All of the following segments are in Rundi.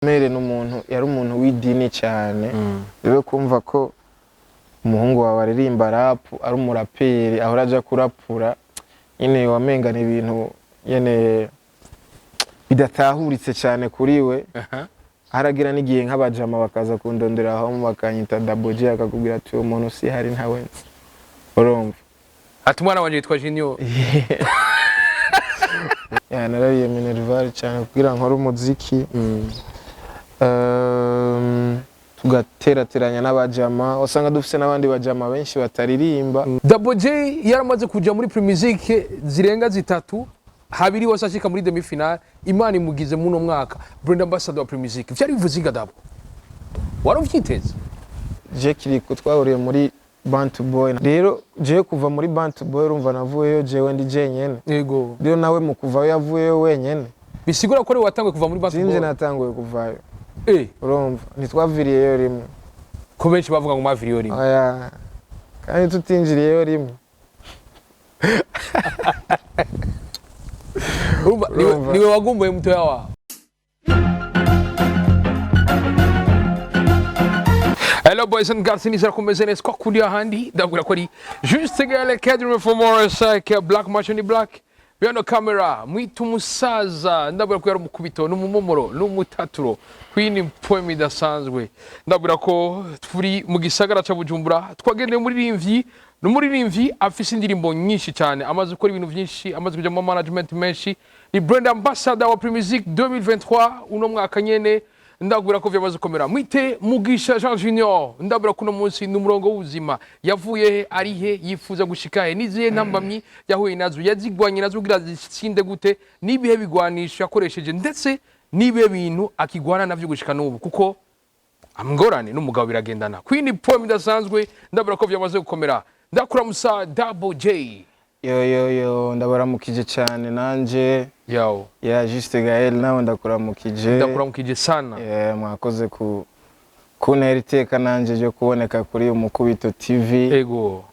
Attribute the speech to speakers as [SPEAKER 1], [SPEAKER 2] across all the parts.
[SPEAKER 1] Mere n'umuntu yari umuntu w'idini cyane. Rero kumva ko umuhungu wawe aririmba rap, ari umuraperi, ahora aja kurapura nyine, wamengana ibintu nyene bidatahuritse cyane kuri we. Haragira n'igihe nk'abajama bakaza kundondera aho, bakanyita Double J, akakubwira ati: "Uwo muntu si hari, ntawe nzi." Urumva?
[SPEAKER 2] Ati: "Umwana wanje yitwa Junior."
[SPEAKER 1] Ya, narariye minerval cyane kugira nkore umuziki. Tugaterateranya n'abajama, usanga dufise n'abandi bajama benshi bataririmba.
[SPEAKER 2] Double J yaramaze kuja muri Primusic zirenga zitatu, habiri hose ashika muri demi finale. Imana imugize muno mwaka brand ambassador wa Primusic. Vyari bivuze inga Double? Wari uvyiteze?
[SPEAKER 1] Je Kiriko twahuriye muri Bantu Boy. Rero jewe kuva muri Bantu Boy, urumva navuyeyo jewe ndi jenyene. Rero nawe mu kuvayo yavuyeyo wenyene.
[SPEAKER 2] Bisigura ko ari watanguye kuva muri
[SPEAKER 1] Sinje
[SPEAKER 2] basketball?
[SPEAKER 1] Natanguye kuvayo. Urumva ntitwaviriyeyo rimwe.
[SPEAKER 2] Ko benshi bavuga ngo mwaviriyeyo rimwe.
[SPEAKER 1] Oya, kandi tutinjiriyeyo rimwe.
[SPEAKER 2] Urumva
[SPEAKER 1] Urumva.
[SPEAKER 2] niwe wagumbuye mutoya wawe. Hello boys and girls, nizera ko mumeze neza. Kwa kundi ahandi ndabwira ko ari Juste Gale Academy for more like Black Machine Black behind the camera. Mwita umusaza, ndabwira ko yari umukubito n'umumomoro n'umutaturo kwini poem idasanzwe. Ndabwira ko turi mu gisagara ca Bujumbura, twagendeye umuririmbyi, n'umuririmbyi afise indirimbo nyinshi cyane, amaze gukora ibintu byinshi, amaze kuja mu management menshi. Ni brand ambassador wa Primusic 2023, uno mwaka nyene. Ndabwira ko vyamaze gukomera. Mwite Mugisha Jean Junior. Ndabwira ko uno munsi ni umurongo w'ubuzima. Yavuye he, ari he, yifuza gushika he, n'izihe ntambamyi yahuye nazo, yazigwanye nazo kugira zitsinde gute, n'ibihe bigwanisho yakoresheje, ndetse n'ibihe bintu akigwana navyo gushika n'ubu, kuko amngorane n'umugabo biragendana. Kwini poem idasanzwe. Ndabwira ko vyamaze gukomera. Ndakuramusa, Double J.
[SPEAKER 1] Yo yo yo, ndabaramukije cyane nanje.
[SPEAKER 2] Yawo.
[SPEAKER 1] Ya, Juste Gael, nawe ndakuramukije.
[SPEAKER 2] Ndakuramukije sana.
[SPEAKER 1] Yeah, mwakoze ku kuntera iteka nanje ryo kuboneka kuri Umukubito TV.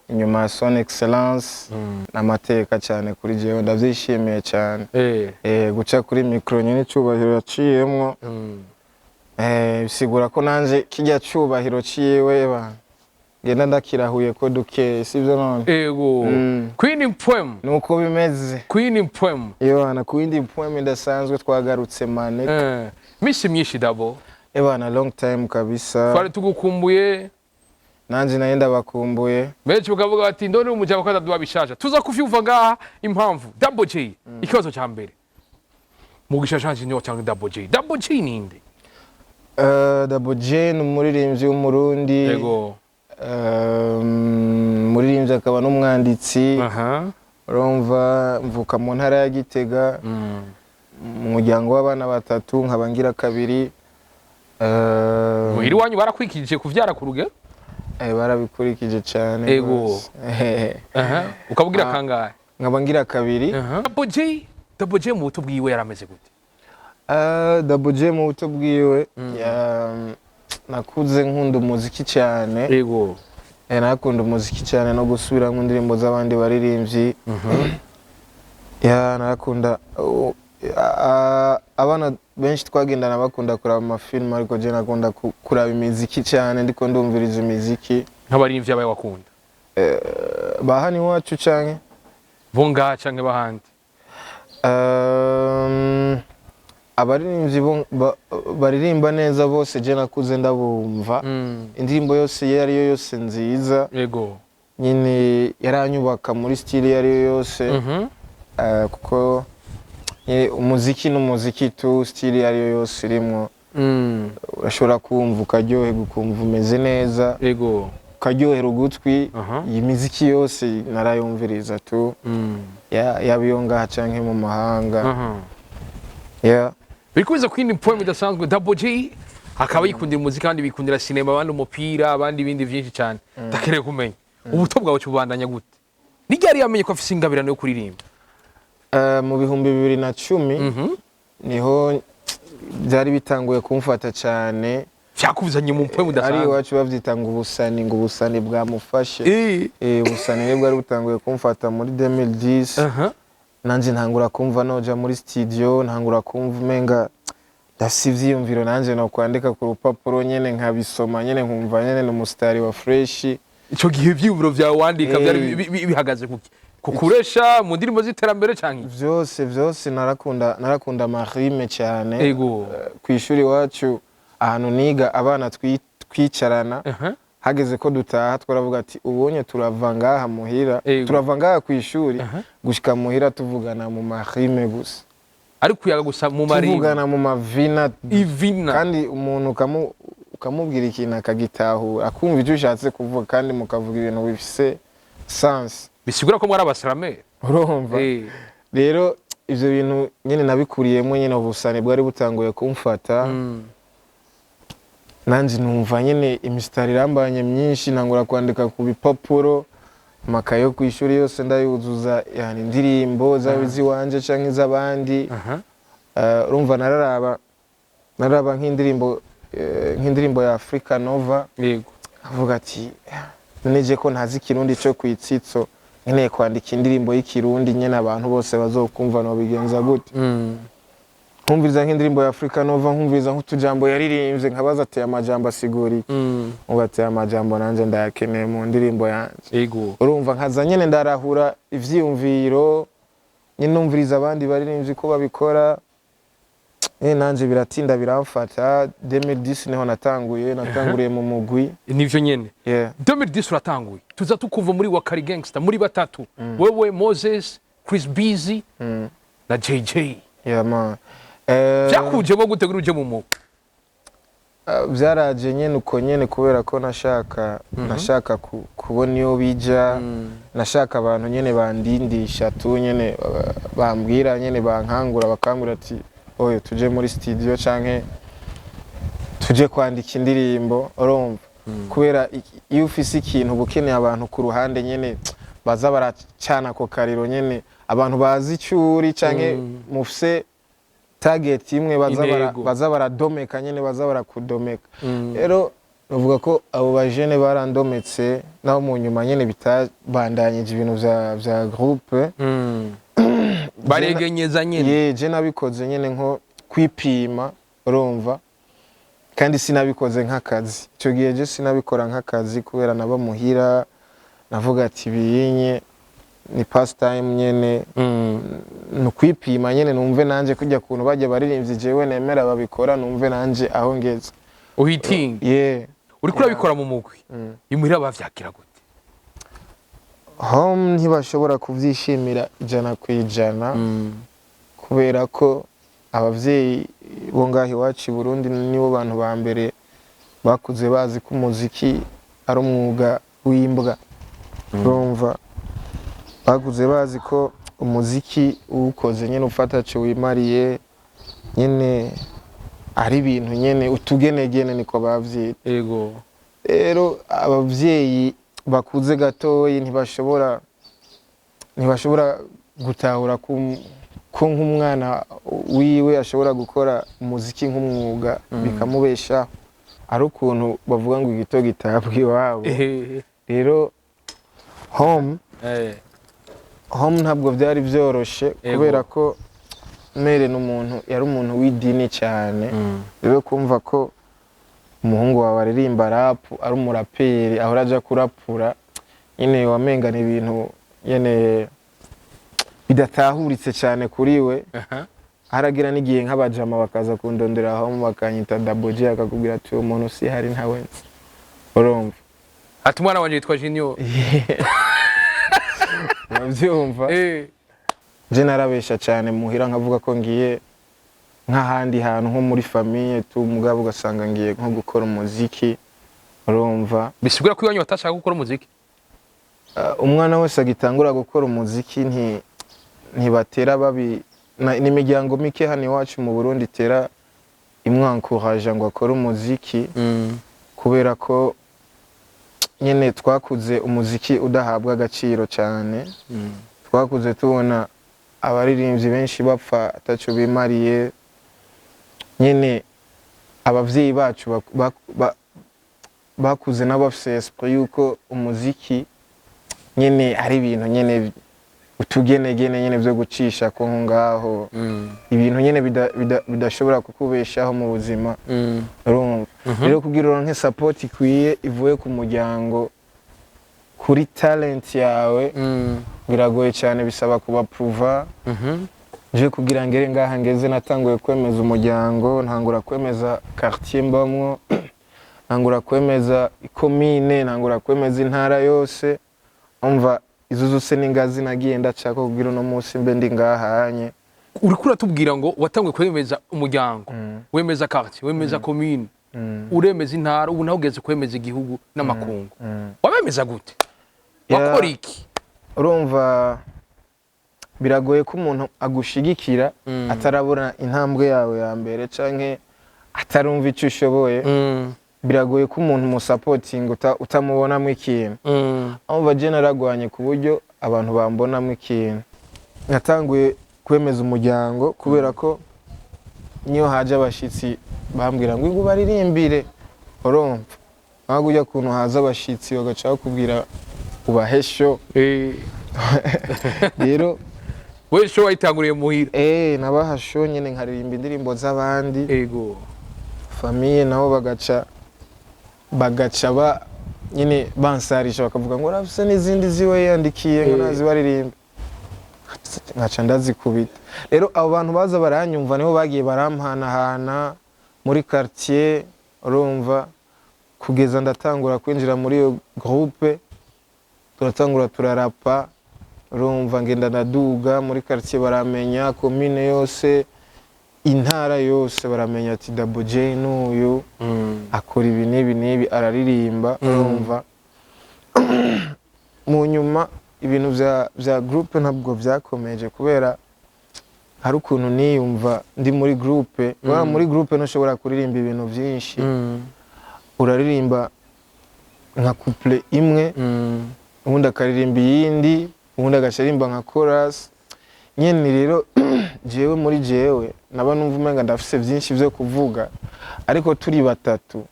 [SPEAKER 1] Inyuma ya Son Excellence, n'amateka cyane kuri jewe, ndavyishimiye cyane. Guca kuri micro nyine icyubahiro yaciyemwo, bisigura ko nanje kijya cyubahiro ciwe ba ngenda ndakirahuye ko dukeye, sivyo none?
[SPEAKER 2] Ego. Queen poem.
[SPEAKER 1] Nuko bimeze.
[SPEAKER 2] Queen poem.
[SPEAKER 1] Yohana, ku yindi poem idasanzwe twagarutse mane.
[SPEAKER 2] Misi myinshi, Double.
[SPEAKER 1] Ebana, long time kabisa.
[SPEAKER 2] Twari tugukumbuye.
[SPEAKER 1] Nanje naye ndabakumbuye.
[SPEAKER 2] Benshi bakavuga bati: "Ndone umujama ko ataduha bishasha." Tuza kuvyumva ngaha impamvu. Double J, ikibazo ca mbere, Mugisha Jean Junior cyangwa Double J, Double J ninde?
[SPEAKER 1] Double J ni umuririmbyi w'Umurundi. Umuririmbyi akaba n'umwanditsi. Urumva mvuka mu ntara ya Gitega, mu muryango w'abana batatu, nkaba ngira kabiri.
[SPEAKER 2] Muhira iwanyu barakwikije kuvyara ku rugero?
[SPEAKER 1] Barabikurikije cyane rwose.
[SPEAKER 2] Ukabwira
[SPEAKER 1] Ah.
[SPEAKER 2] kangahe?
[SPEAKER 1] Nkaba ngira kabiri.
[SPEAKER 2] Double J, Double J mu buto bwiwe yarameze gute?
[SPEAKER 1] Double J mu buto bwiwe, nakuze nkunda umuziki cyane. Nakunda umuziki cyane no gusubiramo indirimbo z'abandi baririmbyi. Ya, narakunda abana benshi twagendana bakunda kuraba amafilmu, ariko je nakunda kuraba imiziki cyane, ndiko ndumviriza imiziki.
[SPEAKER 2] Nk'abaririmbyi abaye wakunda?
[SPEAKER 1] Ba hano iwacu canke?
[SPEAKER 2] Bo ngaha canke bahandi.
[SPEAKER 1] Abaririmbyi baririmba neza bose je nakuze ndabumva. Indirimbo yose iyo ariyo yose nziza nyine yaranyubaka muri style iyo ariyo yose. Kuko umuziki ni umuziki tu, style iyo ariyo yose irimwo urashobora kumva ukaryoherwa, ukumva umeze neza, ukaryohera ugutwi. Iyi miziki yose narayumviriza tu, yaba iyo ngaha canke mu mahanga. Yeah.
[SPEAKER 2] Birikubiza kwindi poem idasanzwe. Double J akaba yikundira umuziki, kandi bikundira sinema, abandi umupira, abandi ibindi byinshi cyane. Ndakeneye kumenya ubuto bwawe cyubandanya gute, ni ryari yamenye ko afise ingabirano yo kuririmba?
[SPEAKER 1] Mu 2010 niho byari bitanguye kumfata cyane.
[SPEAKER 2] Vyakuzanye mu poem
[SPEAKER 1] Ari
[SPEAKER 2] idasanzwe.
[SPEAKER 1] iwacu bavyita ngo ubusani, ngo ubusani bwamufashe. Ubusani nibwo bwari butanguye kumfata muri 2010. Nanje ntangura kumva noja muri studio, ntangura kumva umenga Ndafise ivyiyumviro nanje no kwandika ku rupapuro nyene, nkabisoma nyene, nkumva nyene ni umusitari wa fresh.
[SPEAKER 2] Ico gihe ivyiyumviro vyawe wandika byari bihagaze kuki? Kukuresha mu ndirimbo z'iterambere canke iki?
[SPEAKER 1] Vyose, vyose. Narakunda ama rimes cyane. Kw'ishuri iwacu ahantu niga, abana twicarana, hageze ko dutaha twaravuga ati: "Ubonye turava ngaha muhira, turava ngaha kw'ishuri gushika muhira tuvugana mu ma rimes gusa."
[SPEAKER 2] Ari kuyaga gusa mu marimba?
[SPEAKER 1] Tuvugana mu mavina.
[SPEAKER 2] Ivina.
[SPEAKER 1] Kandi umuntu ukamubwira ikintu akagitahura, akumva icyo ushatse kuvuga, kandi mukavuga ibintu bifise sens.
[SPEAKER 2] Bisigura ko mwari abasiramere.
[SPEAKER 1] Urumva? Rero ivyo bintu nyene nabikuriyemo nyene, ubusani bwari butanguye kumfata. Nanje numva nyene imisitari irambanye myinshi, ntangura kwandika ku bipapuro, amakaye yo kw'ishuri yose ndayuzuza, yani indirimbo zaba iz'iwanje canke iz'abandi. Urumva nararaba nk'indirimbo ya Africa Nova, avuga ati: "None je ko ntazi Ikirundi cyo kwitsitso, nkeneye kwandika indirimbo y'Ikirundi nyene abantu bose bazokumva, nobigenza gute?" Nkumviriza nk'indirimbo ya Africa Nova, nkumviriza nk'utujambo yaririmbye, nkabaza ati: "Amajambo asigura iki?" Nkuba ati: "Amajambo nanje ndayakeneye mu ndirimbo yanje." Urumva, nkaza nyene ndarahura ivyiyumviro nyene, numviriza abandi baririmbyi ko babikora nyene, nanje biratinda biramfata. 2010 niho natanguriye mu mugwi.
[SPEAKER 2] Nivyo nyene.
[SPEAKER 1] Yeah.
[SPEAKER 2] 2010 uratanguye, tuza tukuva muri Wakari Gangster muri batatu, wewe, Moses, Chris Busy na JJ.
[SPEAKER 1] Yeah, man.
[SPEAKER 2] Byakujemo gute kuri uje mu mugwi?
[SPEAKER 1] Byaraje nyene uko nyene, kubera ko nashaka kubona iyo bija, nashaka abantu nyene bandindisha tu nyene, bambwira nyene, bankangura, bakangura ati: "Oyo, tuje muri studio canke tuje kwandika indirimbo." Urumva, kubera iyo ufise ikintu uba ukeneye abantu ku ruhande nyene baza baracana ako kariro nyene, abantu bazi icyo uri canke mufise target imwe, baza
[SPEAKER 2] Intego.
[SPEAKER 1] baza baradomeka nyene, baza barakudomeka. Rero bavuga ko abo bajene barandometse, naho mu nyuma nyene bitabandanyije ibintu vya groupe.
[SPEAKER 2] Baregenyeza nyene.
[SPEAKER 1] Ye, je nabikoze nyene nko kwipima, urumva, kandi sinabikoze nk'akazi icyo gihe. Je sinabikora nk'akazi kubera naba muhira, navuga ati biyinye ni pastime nyene, ni ukwipima nyene, numve nanje kujya kuntu bajya baririmbyi jewe nemera babikora, numve nanje aho ngeze.
[SPEAKER 2] Uhitinga.
[SPEAKER 1] Yeah.
[SPEAKER 2] Uriko urabikora mu mugwi, imuhira bavyakira gute?
[SPEAKER 1] Home ntibashobora kubyishimira 100%, kubera ko abavyeyi bo ngaho iwacu i Burundi nibo bantu ba mbere bakuze bazi ko umuziki ari umwuga w'imbwa. Urumva, bakuze bazi ko umuziki uwukoze nyene ufata co wimariye nyene, ari ibintu nyene utugenegene, niko bavyita. Rero abavyeyi bakuze gatoyi ntibashobora gutahura ko nk'umwana wiwe ashobora gukora umuziki nk'umwuga bikamubeshaho, ari ukuntu bavuga ngo igito gitabwa iwabo. Rero home home ntabwo byari byoroshe, kubera ko mère ni umuntu, yari umuntu w'idini cyane. Rero kumva ko umuhungu wawe aririmba rap, ari umuraperi, ahora aja kurapura nyine, wamengana ibintu nyene bidatahuritse cyane kuri we. Haragira n'igihe nk'abajama bakaza kundondera aho, bakanyita Double J, akakubwira ati: "Uwo muntu si hari, ntawe nzi." Urumva?
[SPEAKER 2] Ati: "Umwana wanje yitwa Junior."
[SPEAKER 1] Urabyumva? Je narabesha cyane muhira, nkavuga ko ngiye nk'ahandi hantu nko muri famille tu, mugabo ugasanga ngiye nko gukora umuziki, urumva.
[SPEAKER 2] Bisigura ko iwanyu batashaka gukora umuziki?
[SPEAKER 1] Umwana wese agitangura gukora umuziki ntibatera babi n'imiryango mike hano iwacu mu Burundi itera imwankuraja ngo akore umuziki, kubera ko nyene twakuze umuziki udahabwa agaciro cyane. Twakuze tubona abaririmbyi benshi bapfa ataco bimariye nyene. Abavyeyi bacu bakuze nabo bafise esprit yuko umuziki nyene ari ibintu nyene. Utugenegene nyene vyo gucisha ko ngaho, ibintu nyene bidashobora kukubeshaho mu buzima. Urumva rero, kugira uronke support ikwiye ivuye ku muryango kuri talent yawe biragoye cyane, bisaba kubapruva. Je kugira ngere ngaha ngeze, natanguye kwemeza umuryango, ntangura kwemeza quartier mbamwo, ntangura kwemeza ikomine, ntangura kwemeza intara yose. Umva, izo zose n'ingazi nagiye ndacako kugira uno munsi mbe ndi ngahanye.
[SPEAKER 2] Uriko uratubwira ngo watanguye kwemeza umuryango, wemeza quartier, wemeza commune, uremeza intara, ubu nawe ugeze kwemeza igihugu n'amakungu. Wabemeza gute? Wakora iki?
[SPEAKER 1] Urumva, biragoye ko umuntu agushigikira atarabona intambwe yawe ya mbere canke atarumva icyo ushoboye. Biragoye ko umuntu umusapotinga utamubonamo ikintu. Aho je naragwanye ku buryo abantu bambonamo ikintu. Natanguye kwemeza umuryango kubera ko niyo haje abashitsi bambwira ngo baririmbire. Urumva, ntabwo ujya kuntu haza abashitsi bagaca bakubwira ubahe show. Rero
[SPEAKER 2] We show wayitanguriye muhira?
[SPEAKER 1] Nabaha show nyene, nkaririmba indirimbo z'abandi. Famille nabo bagaca ba nyine bansarisha, bakavuga ngo urafise n'izindi ziwe yandikiye, ngo nazibaririmbe, nkaca ndazikubita. Rero abo bantu baza baranyumva nibo bagiye barampanahana muri quartier. Urumva, kugeza ndatangura kwinjira muri iyo groupe, turatangura turarapa. Urumva, ngenda ndaduga muri quartier, baramenya, commune yose, intara yose baramenya ati Double J n'uyu akora ibi n'ibi n'ibi, araririmba. Urumva, mu nyuma ibintu vya groupe ntabwo vyakomeje kubera hari ukuntu niyumva ndi muri groupe. Urabona, muri groupe ntushobora kuririmba ibintu vyinshi, uraririmba nka couplet imwe, ubundi akaririmba iyindi, ubundi agaca aririmba nka chorus nyene. Rero jewe muri jewe naba numva umenga ndafise vyinshi vyo kuvuga, ariko turi batatu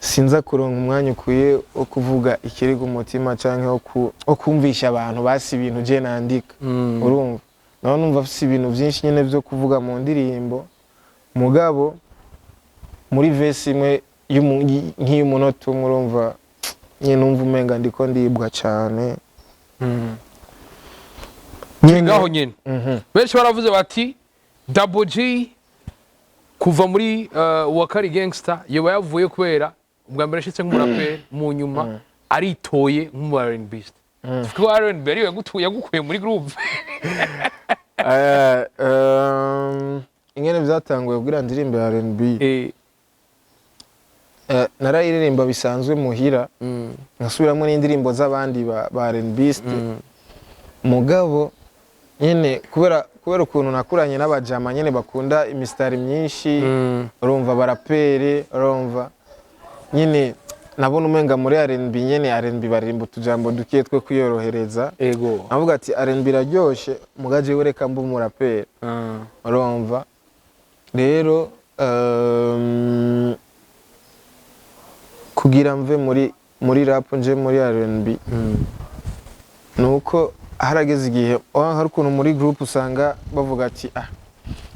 [SPEAKER 1] sinza kuronka umwanya ukwiye wo kuvuga ikiri ku mutima canke wo kumvisha abantu basi ibintu je nandika. Urumva, naho numva afise ibintu vyinshi nyene vyo kuvuga mu ndirimbo, mugabo muri verse imwe nk'iy'umunota umwe, urumva nyene numva umenga ndiko ndibwa cane nyene.
[SPEAKER 2] Ngaho nyene benshi baravuze bati Double J kuva muri Wakari Gangster yoba yavuye kubera ubwa mbere ashitse nk'umuraperi, mu nyuma aritoye nk'umu R&B. Tuvuge ko R&B ariyo yagukuye muri groupe?
[SPEAKER 1] Ingene vyatanguye kugira ndirimbe R&B, narayiririmba bisanzwe muhira, nkasubiramwo n'indirimbo z'abandi ba R&B. Mugabo nyene kubera ukuntu nakuranye n'abajama nyene bakunda imisitari myinshi, urumva, barapere, urumva nyene nabona umenga muri R&B nyene, R&B baririmba utujambo dukiye two kwiyorohereza. Navuga ati R&B iraryoshe, muga jewe reka mbe umuraperi. Urumva rero, kugira mve muri rap nje muri R&B, nuko harageze igihe hari ukuntu muri group usanga bavuga ati: "Ah,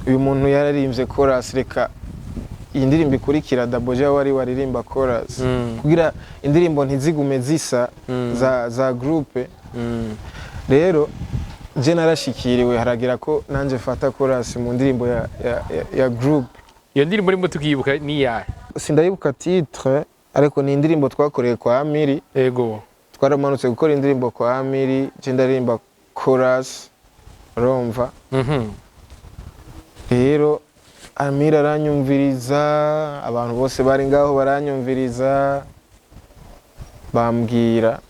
[SPEAKER 1] uyu muntu yararimbye chorus, reka iyi ndirimbo ikurikira Double J wari waririmba chorus," kugira indirimbo ntizigume zisa za groupe. Rero je narashikiriwe, haragira ko nanje fata chorus mu ndirimbo ya groupe.
[SPEAKER 2] Iyo ndirimbo urimo tukiyibuka ni iyahe?
[SPEAKER 1] Sindayibuka titre, ariko ni indirimbo twakoreye kwa Amiri. Twaramanutse gukora indirimbo kwa Amiri, je ndaririmba chorus, urumva. Rero Amiri aranyumviriza, abantu bose bari ngaho baranyumviriza, bambwira: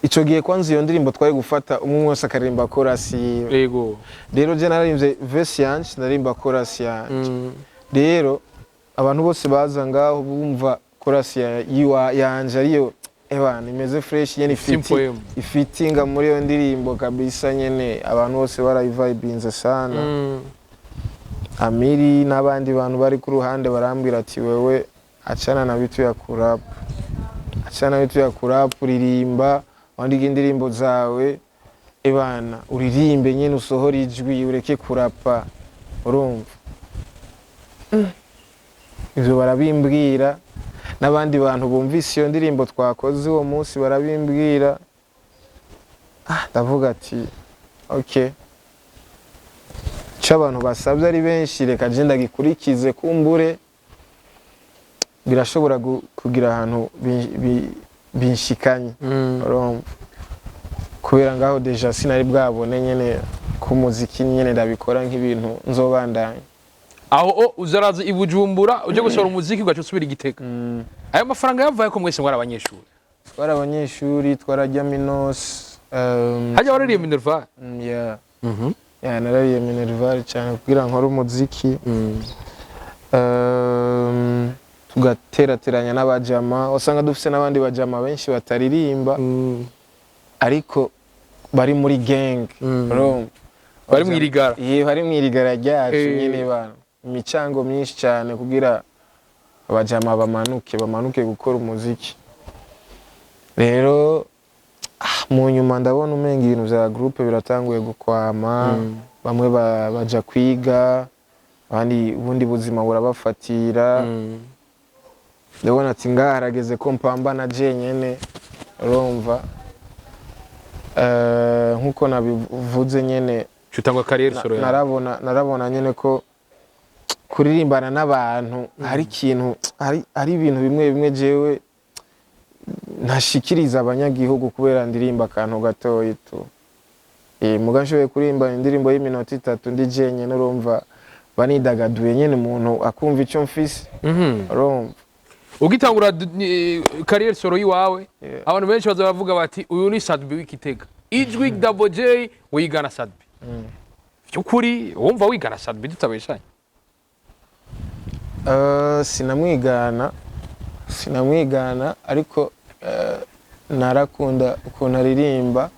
[SPEAKER 1] Ico gihe kwanza iyo ndirimbo twari gufata umwe wese akaririmba chorus yiwe. Rero je nararimbye verse yanje, ndaririmba chorus yanje. Rero abantu bose baza ngaho bumva chorus yanje ariyo ebana imeze fresh nyene, ifiti
[SPEAKER 2] Simple M.
[SPEAKER 1] ifitinga muri iyo ndirimbo kabisa nyene. Abantu bose barayivibinze sana. Amiri n'abandi bantu bari ku ruhande barambwira ati: "Wewe achana na vitu ya kurap, achana na vitu ya kurap, ririmba." Wandike indirimbo zawe, ebana, uririmbe nyene, usohore ijwi, ureke kurapa, urumva. Ivyo barabimbwira, n'abandi bantu bumvise iyo ndirimbo twakoze uwo munsi barabimbwira. Ah, ndavuga ati okay, icyo abantu basabye ari benshi, reka je ndagikurikize, kumbure birashobora kugira ahantu binshikanye, urumva, kubera ngaho déjà sinari bwabone nyene ku muziki nyene ndabikora nk'ibintu nzobandanya.
[SPEAKER 2] Aho o uzaraza i Bujumbura uje gusohora umuziki, ugaca usubira i Gitega. Ayo mafaranga yavaye ko mwese mwari abanyeshuri?
[SPEAKER 1] Twari abanyeshuri, twarajya minos.
[SPEAKER 2] Hajya warariye minerval?
[SPEAKER 1] Yeah. Yeah, narariye minerval cyane kugira nkore umuziki. Tugaterateranya n'abajama, usanga dufise n'abandi bajama benshi bataririmba ariko bari muri gang, urumva.
[SPEAKER 2] Bari mw'irigara.
[SPEAKER 1] Ye, bari mw'irigara ryacu. Nyene bana imicango myinshi cyane kugira abajama bamanuke gukora umuziki. Rero mu nyuma ndabona umenga ibintu vya groupe biratanguye gukwama. Bamwe baja kwiga, abandi ubundi buzima burabafatira. Ndabona ati ngaha harageze ko mpambana jenyene, urumva. Nkuko nabivuze nyene,
[SPEAKER 2] Cutangwa carrière solo yawe.
[SPEAKER 1] Narabona nyene ko kuririmbana n'abantu hari ikintu, hari ibintu bimwe bimwe jewe ntashikiriza abanyagihugu kubera ndirimba akantu gatoyi tu. Muga nshoboye kuririmba indirimbo y'iminota 3 ndi jenyene, urumva, banidagaduye nyene, umuntu akumva ico mfise, urumva.
[SPEAKER 2] Ugitangura carrière solo yiwawe, abantu benshi baza baravuga bati uyu ni Sat-B w'Igitega, ijwi Double J wigana Sat-B. By'ukuri wumva wigana Sat-B, tutabeshanye?
[SPEAKER 1] Sinamwigana, ariko narakunda ukuntu aririmba,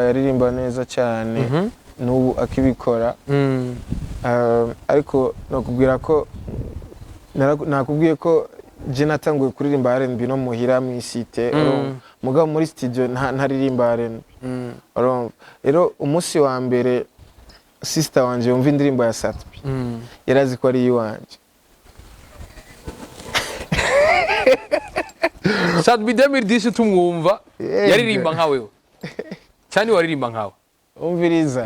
[SPEAKER 1] yaririmba neza cyane, n'ubu akibikora. Ariko nakubwira ko nakubwiye ko je natanguye kuririmba R&B no muhira mw'isite, urumva. Mugabo muri studio ntaririmba R&B, urumva. Rero umunsi wa mbere sister wanje yumva indirimbo ya Sat-B, yarazi ko ari iwanje.
[SPEAKER 2] Sat-B 2010 tumwumva, yaririmba nka wewe cyane, waririmba nkawe?
[SPEAKER 1] Umviriza,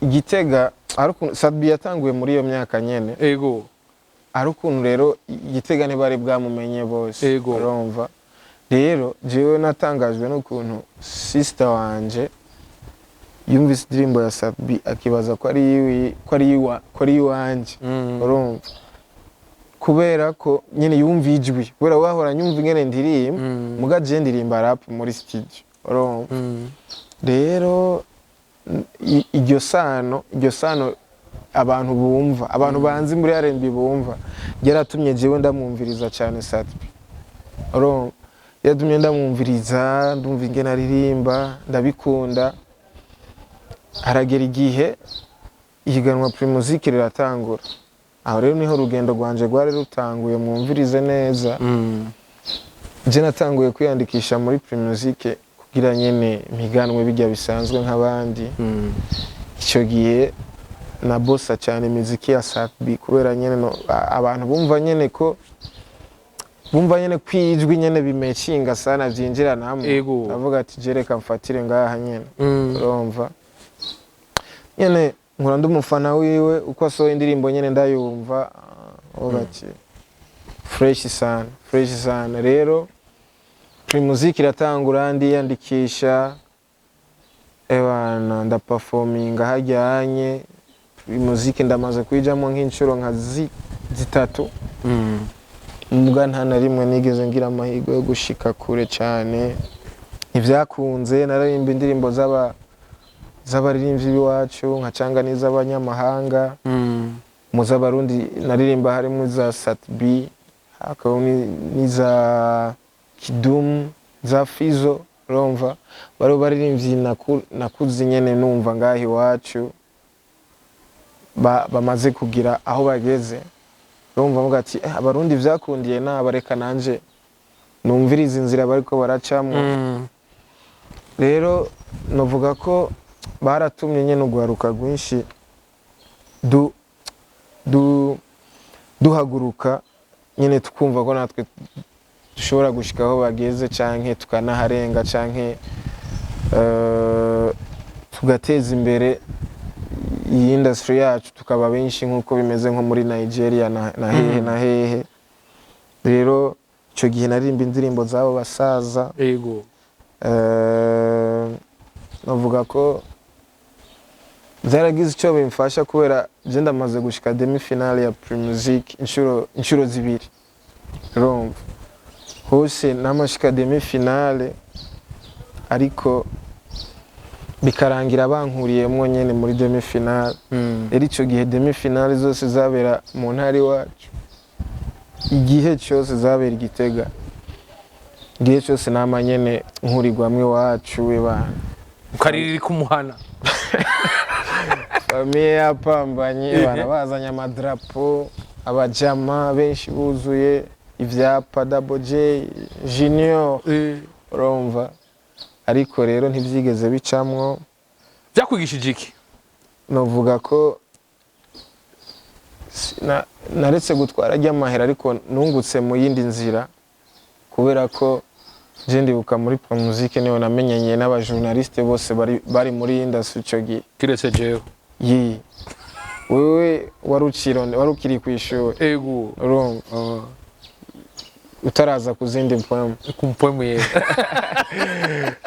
[SPEAKER 1] Igitega hari ukuntu Sat-B yatanguye muri iyo myaka nyene, hari ukuntu rero Igitega ntibari bwamumenye bose, urumva. Rero jewe natangajwe n'ukuntu sister wanje yumvise indirimbo ya Sat-B akibaza ko ari ko ari iwanje, urumva, kubera ko nyene yumva ijwi, kubera wahora nyumva ingene ndirimba. Muga je ndirimba rap muri studio, urumva. Rero iryo sano abantu bumva, abantu banzi muri R&B bumva, ryaratumye jewe ndamwumviriza cyane Sat-B, urumva. Yatumye ndamwumviriza, ndumva ingene aririmba, ndabikunda. Haragera igihe ihiganwa Primusic riratangura. Aho rero niho urugendo rwanje rwari rutanguye. Mwumvirize neza, je natanguye kwiyandikisha muri Primusic kugira nyene mpiganwe bijya bisanzwe nk'abandi. Icyo gihe nabosa cyane imiziki ya Sat-B, kubera nyene abantu bumva nyene ko bumva nyene kwijwi nyene bimecinga sana, vyinjiranamwo. Ndavuga ati je reka mfatire ngaha nyene, urumva, nyene nkura ndi umufana wiwe, uko asohoye indirimbo nyene ndayumva. Avuga ati fresh sana, fresh sana. Rero Primusic iratangura, ndiyandikisha, ebana, ndaperforminga hajyanye Primusic. Ndamaze kuyijamo nk'inshuro nka zitatu, mbwa nta na rimwe nigeze ngira amahirwe yo gushika kure cyane, ntibyakunze. Naririmba indirimbo z'abaririmbyi b'iwacu, nkacanga n'iz'abanyamahanga. Mu z'Abarundi naririmba harimo iza Sat-B, hakaba n'iza Kidumu, za Fizo, urumva, bari baririmbyi nakuze nyene numva ngaha iwacu, bamaze kugira aho bageze, urumva, mvuga ati Abarundi vyakundiye naba, reka nanje Numvirize inzira bariko baracamwo. Rero novuga ko baratumye nyene urwaruka rwinshi du du duhaguruka nyene, tukumva ko natwe dushobora gushika aho bageze, canke tukanaharenga, canke tugateza imbere iyi industry yacu, tukaba benshi nk'uko bimeze nko muri Nigeria na hehe na hehe. Rero icyo gihe naririmba indirimbo z'abo basaza. Navuga ko byaragize icyo bimfasha, kubera je ndamaze gushika demi finale ya Primusic inshuro zibiri. Urumva, hose namashika demi finale, ariko bikarangira bankuriyemwo nyene muri demi finale. Rero icyo gihe demi finale zose zabera mu ntara iwacu, igihe cyose zabera i Gitega, igihe cyose nama nyene nkurirwamwe iwacu ibana.
[SPEAKER 2] Ukaririra kumuhana.
[SPEAKER 1] Famille yapambanye, bana bazanye amadarapo, abajama benshi buzuye ivyapa, Double J Junior. Urumva, ariko rero ntibyigeze bicamwo.
[SPEAKER 2] Byakwigishije iki?
[SPEAKER 1] Novuga ko naretse gutwara ry'amahera, ariko nungutse mu yindi nzira, kubera ko je ndibuka muri Primusic niho namenyanye n'abajournaliste bose bari muri industry ico gihe.
[SPEAKER 2] Kiretse jewe.
[SPEAKER 1] Yi, wewe wari ukiri ku ishuri. Urumva, utaraza ku zindi mpamvu.
[SPEAKER 2] Ku mpwemu ye.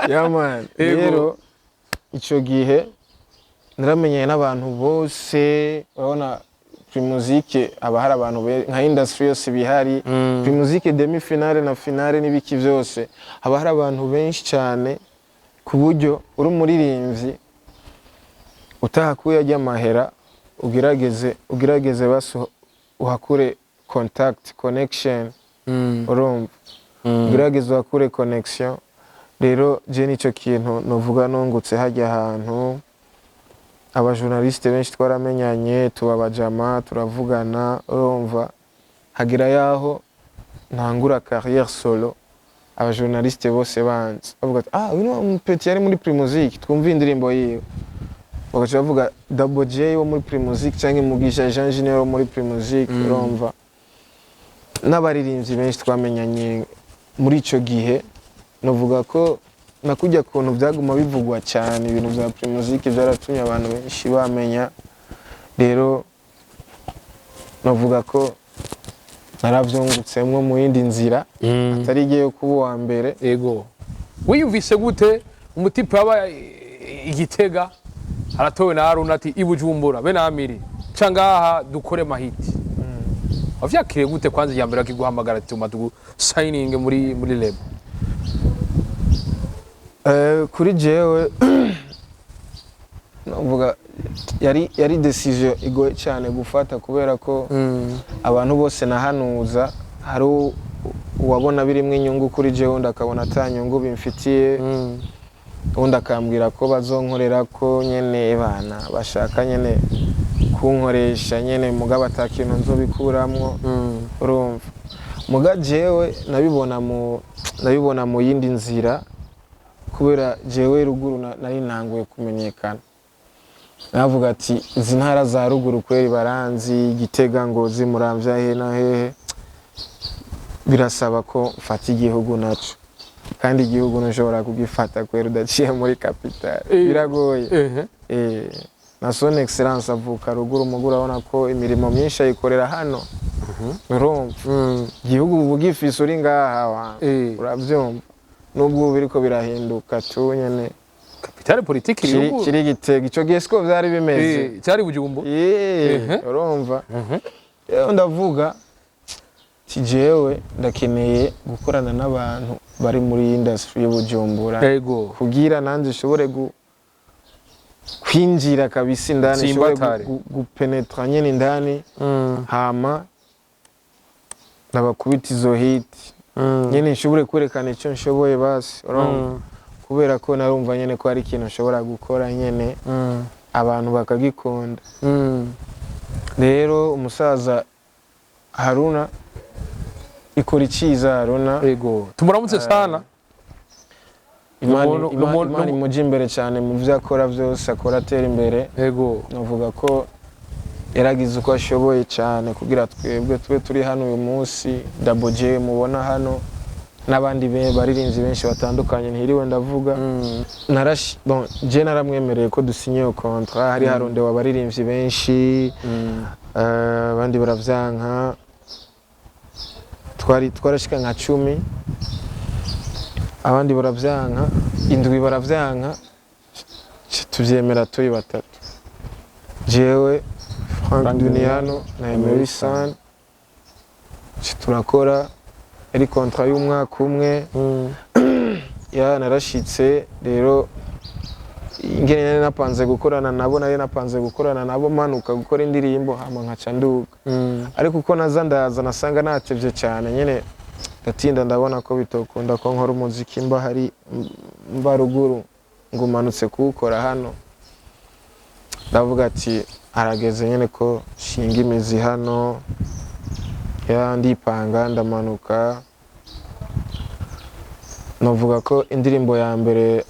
[SPEAKER 1] Yeah man. Rero ico gihe naramenyanye n'abantu bose. Urabona Primusic haba hari abantu nka industry yose bihari. Primusic demi finale na finale n'ibiki byose, haba hari abantu benshi cyane, ku buryo uri umuririmbyi utahakuye ajya amahera, ugerageze basi uhakure contact, connection. Urumva, ugerageze uhakure connection. Rero je nicyo kintu novuga nungutse hajya ahantu. Abajournaliste benshi twaramenyanye, tuba abajama, turavugana. Urumva, hagira yaho ntangura carrière solo, abajournaliste bose banzi, bavuga ati: "Ah, uyu ni wa mupeti yari muri Primusic, twumva indirimbo yiwe." Bagaca bavuga Double J wo muri Primusic cyangwa Mugisha Jean Junior wo muri Primusic. Urumva, n'abaririmbyi benshi twamenyanye muri ico gihe. Novuga ko nakujya kuntu byaguma bivugwa cyane, ibintu bya Primusic byaratumye abantu benshi bamenya. Rero novuga ko naravyungutsemwo mu yindi nzira atari igiye kuba uwa mbere.
[SPEAKER 2] Ego, wiyumvise gute umutipe yaba igitega aratowe na Haruna ati i Bujumbura be namiri ca ngaha dukore mahiti? Wavyakiriye gute kwanza iya mbere akiguhamagara ati tuma tugu signing muri label?
[SPEAKER 1] Kuri jewe novuga yari decision igoye cyane gufata, kubera ko abantu bose nahanuza, hari uwabona birimo inyungu kuri jewe, undi akabona ata nyungu bimfitiye, undi akambwira ko bazonkorera ko nyene bana bashaka nyene kunkoresha nyene, mugabo ata kintu nzobikuramwo. Urumva, muga jewe nabibona mu yindi nzira, kubera jewe ruguru nari ntanguye kumenyekana. Navuga ati izi ntara za ruguru kweri baranzi, Gitega, Ngozi, Muramvya, hehe na hehe, birasaba ko mfata igihugu naco, kandi igihugu ntushobora kugifata kweri udaciye muri capitale. Biragoye. Na Son Excellence avuka ruguru, mugu urabona ko imirimo myinshi ayikorera hano. Urumva, igihugu ubu gifise uri ngaha wa. Urabyumva, nubwo ubu biriko birahinduka tu nyene.
[SPEAKER 2] Capitale politique iri ruguru.
[SPEAKER 1] Kiri Gitega, ico gihe siko vyari bimeze.
[SPEAKER 2] Cyari Bujumbura.
[SPEAKER 1] Urumva, rero ndavuga ti jewe ndakeneye gukorana n'abantu bari muri industry y'Ubujumbura, kugira nanjye nshobore kwinjira kabisa indani, nshobore
[SPEAKER 2] Tsimbatare.
[SPEAKER 1] Gupenetra nyene indani, hama nabakubita izo hit nyene, nshobore kwerekana icyo nshoboye basi. Urumva, kubera ko narumva nyene ko hari ikintu nshobora gukora nyene abantu bakagikunda. Rero umusaza Haruna Ikora iciza Aruna.
[SPEAKER 2] Ego, tumuramutse sana.
[SPEAKER 1] Imana
[SPEAKER 2] Imana
[SPEAKER 1] imujya imbere cyane mu byo akora byose, akora atera imbere. Navuga ko yaragize uko ashoboye cyane kugira twebwe tube turi hano uyu munsi. Double J mubona hano n'abandi baririmbyi benshi batandukanye ntiriwe ndavuga. Bon, je naramwemereye ko dusinye iyo contrat. Hari harondewe abaririmbyi benshi, abandi baravyanka. Twari twarashika nka 10, abandi baravyanka, indwi baravyanka, tuvyemera turi batatu, jewe, Frank
[SPEAKER 2] Frank
[SPEAKER 1] Duniano na Emery San. Turakora, yari contrat y'umwaka umwe. Ya, narashitse rero ingene nari napanze gukorana nabo, nari napanze gukorana nabo manuka gukora indirimbo, hama nkaca nduga. Ariko uko naza ndaza nasanga natevye cyane nyene, ndatinda, ndabona ko bitokunda ko nkora umuziki mba hari mba ruguru ngo umanutse kuwukora hano. Ndavuga ati harageze nyene ko shinga imizi hano. Ya, ndipanga, ndamanuka. Novuga ko indirimbo ya mbere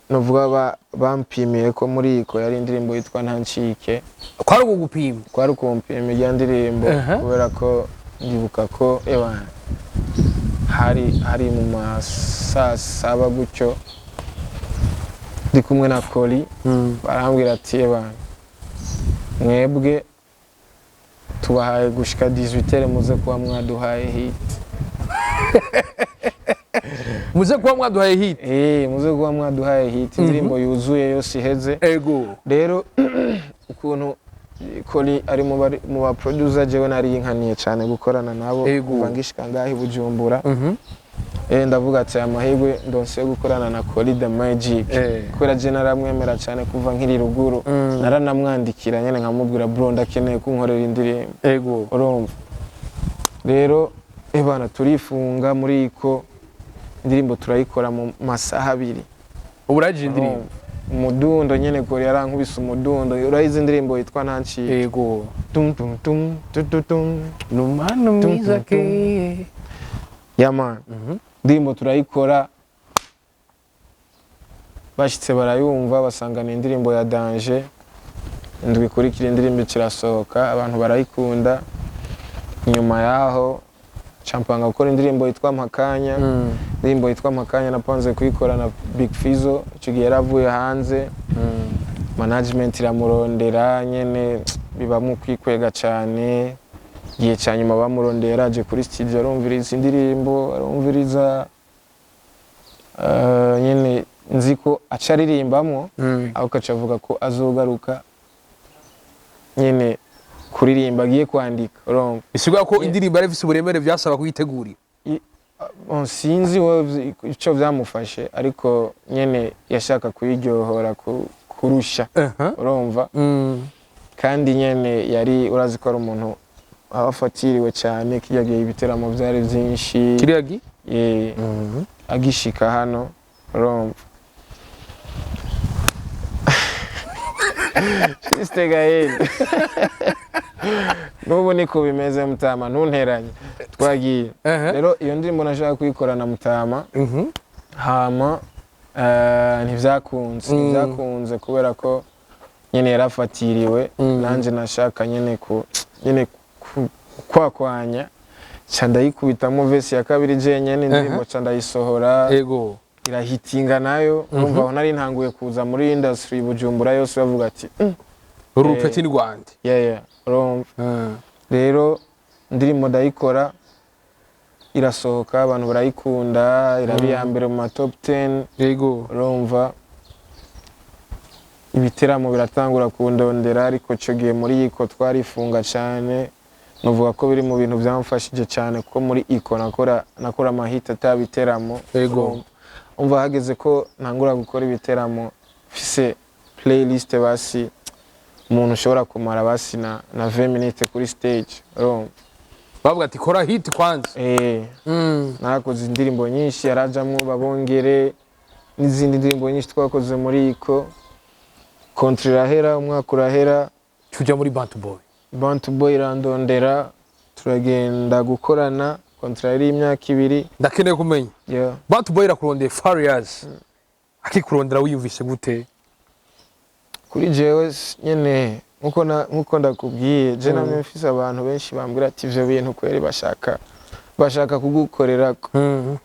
[SPEAKER 1] novuga bampimiye ko muri iko yari indirimbo yitwa Ntancike.
[SPEAKER 2] Kwari ukugupima?
[SPEAKER 1] Kwari ukumpima irya ndirimbo. Kubera ko ndibuka ko ewa hari mu ma saa 7 gutyo, ndi kumwe na Koli, barambwira ati: "Ewa, mwebwe tubahaye gushika 18, muze kuba mwaduhaye hit."
[SPEAKER 2] Muze kuba mwaduhaye hit.
[SPEAKER 1] Eh, muze kuba mwaduhaye hit, indirimbo yuzuye yose iheze. Rero ukuntu Koli ari mu ba producer jewe nari yinkaniye cyane gukorana nabo kuva ngishika ngaho i Bujumbura. Ndavuga ati aya mahirwe ndonse yo gukorana na Koli the Magic, kubera je naramwemera cyane kuva nkiri ruguru. Naranamwandikira nyene nkamubwira: "Bro, ndakeneye kunkorera indirimbo." Urumva rero, ebana, turifunga muri iko, indirimbo turayikora mu masaha 2.
[SPEAKER 2] Ubu urangije indirimbo?
[SPEAKER 1] Umudundo nyene, Koli yarankubise umudundo. Urayizi indirimbo yitwa Ntanciye?
[SPEAKER 2] Ego.
[SPEAKER 1] Tum tum tum tu tu tum.
[SPEAKER 2] Numano mwiza
[SPEAKER 1] Tum, tum,
[SPEAKER 2] ke.
[SPEAKER 1] Yeah man, indirimbo turayikora, bashitse barayumva, basanga ni indirimbo ya danger. Indwi ikurikira indirimbo kirasohoka, abantu barayikunda. Nyuma yaho campanga gukora indirimbo yitwa Mpakanya. Indirimbo yitwa Mpakanya napanze kuyikora na Big Fizzo. Icyo gihe yaravuye hanze, management iramurondera nyene, bibamwo kwikwega cyane. Igihe cya nyuma bamurondeye, yaraje kuri studio, arumviriza indirimbo, arumviriza, nyene nzi ko aca aririmbamwo, aho aca avuga ko azogaruka nyene kuririmba, agiye kwandika, urumva.
[SPEAKER 2] Bisigura ko indirimbo yari ifise uburemere, vyasaba kuyitegurira.
[SPEAKER 1] Bon, sinzi we icyo byamufashe, ariko nyene yashaka kuyiryohora kurusha, urumva. Kandi nyene yari, urazi ko ari umuntu aba afatiriwe cyane, kirya gihe ibiteramo byari byinshi.
[SPEAKER 2] Kiriya gi
[SPEAKER 1] Agishika hano, urumva. Juste Gaël, n'ubu niko bimeze mutama, ntunteranye, twagiye. Rero iyo ndirimbo nashaka kuyikorana mutama, hama ntivyakunze. Ntivyakunze kubera ko nyene yarafatiriwe. Nanje nashaka nyene ku nyene kwakwanya, ca ndayikubitamo verse ya kabiri jenyene, indirimbo ca ndayisohora. Irahitinga nayo. Urumva aho nari ntanguye kuza muri industry Bujumbura yose bavuga ati
[SPEAKER 2] Urupeti ni rwande.
[SPEAKER 1] Yeah, urumva. Rero indirimbo ndayikora, irasohoka, abantu barayikunda, iraba iya mbere mu ma top 10. Urumva, ibiteramo biratangura kundondera, ariko icyo gihe muri iko twarifunga cyane. Nuvuga ko biri mu bintu byamfashije cyane, kuko muri iko nakora amahita atabiteramo. Umva, hageze ko ntangura gukora ibiteramo mfise playlist, basi umuntu ushobora kumara basi na 20 minutes kuri stage, urumva.
[SPEAKER 2] Bavuga ati kora hit kwanza.
[SPEAKER 1] Narakoze indirimbo nyinshi, yarajamwo Babongere n'izindi ndirimbo nyinshi twakoze muri iko. Contrat irahera, umwaka urahera.
[SPEAKER 2] Tuja muri Bantu Boy.
[SPEAKER 1] Bantu Boy irandondera, turagenda gukorana. Contrat yari imyaka 2.
[SPEAKER 2] Ndakeneye kumenya.
[SPEAKER 1] Yeah.
[SPEAKER 2] Bantu Boy irakurondeye, Farious akikurondera, wiyumvise gute?
[SPEAKER 1] Kuri jewe nyene nkuko ndakubwiye, je namwe mfise abantu benshi bambwira ati ivyo bintu kweri bashaka kugukorerako,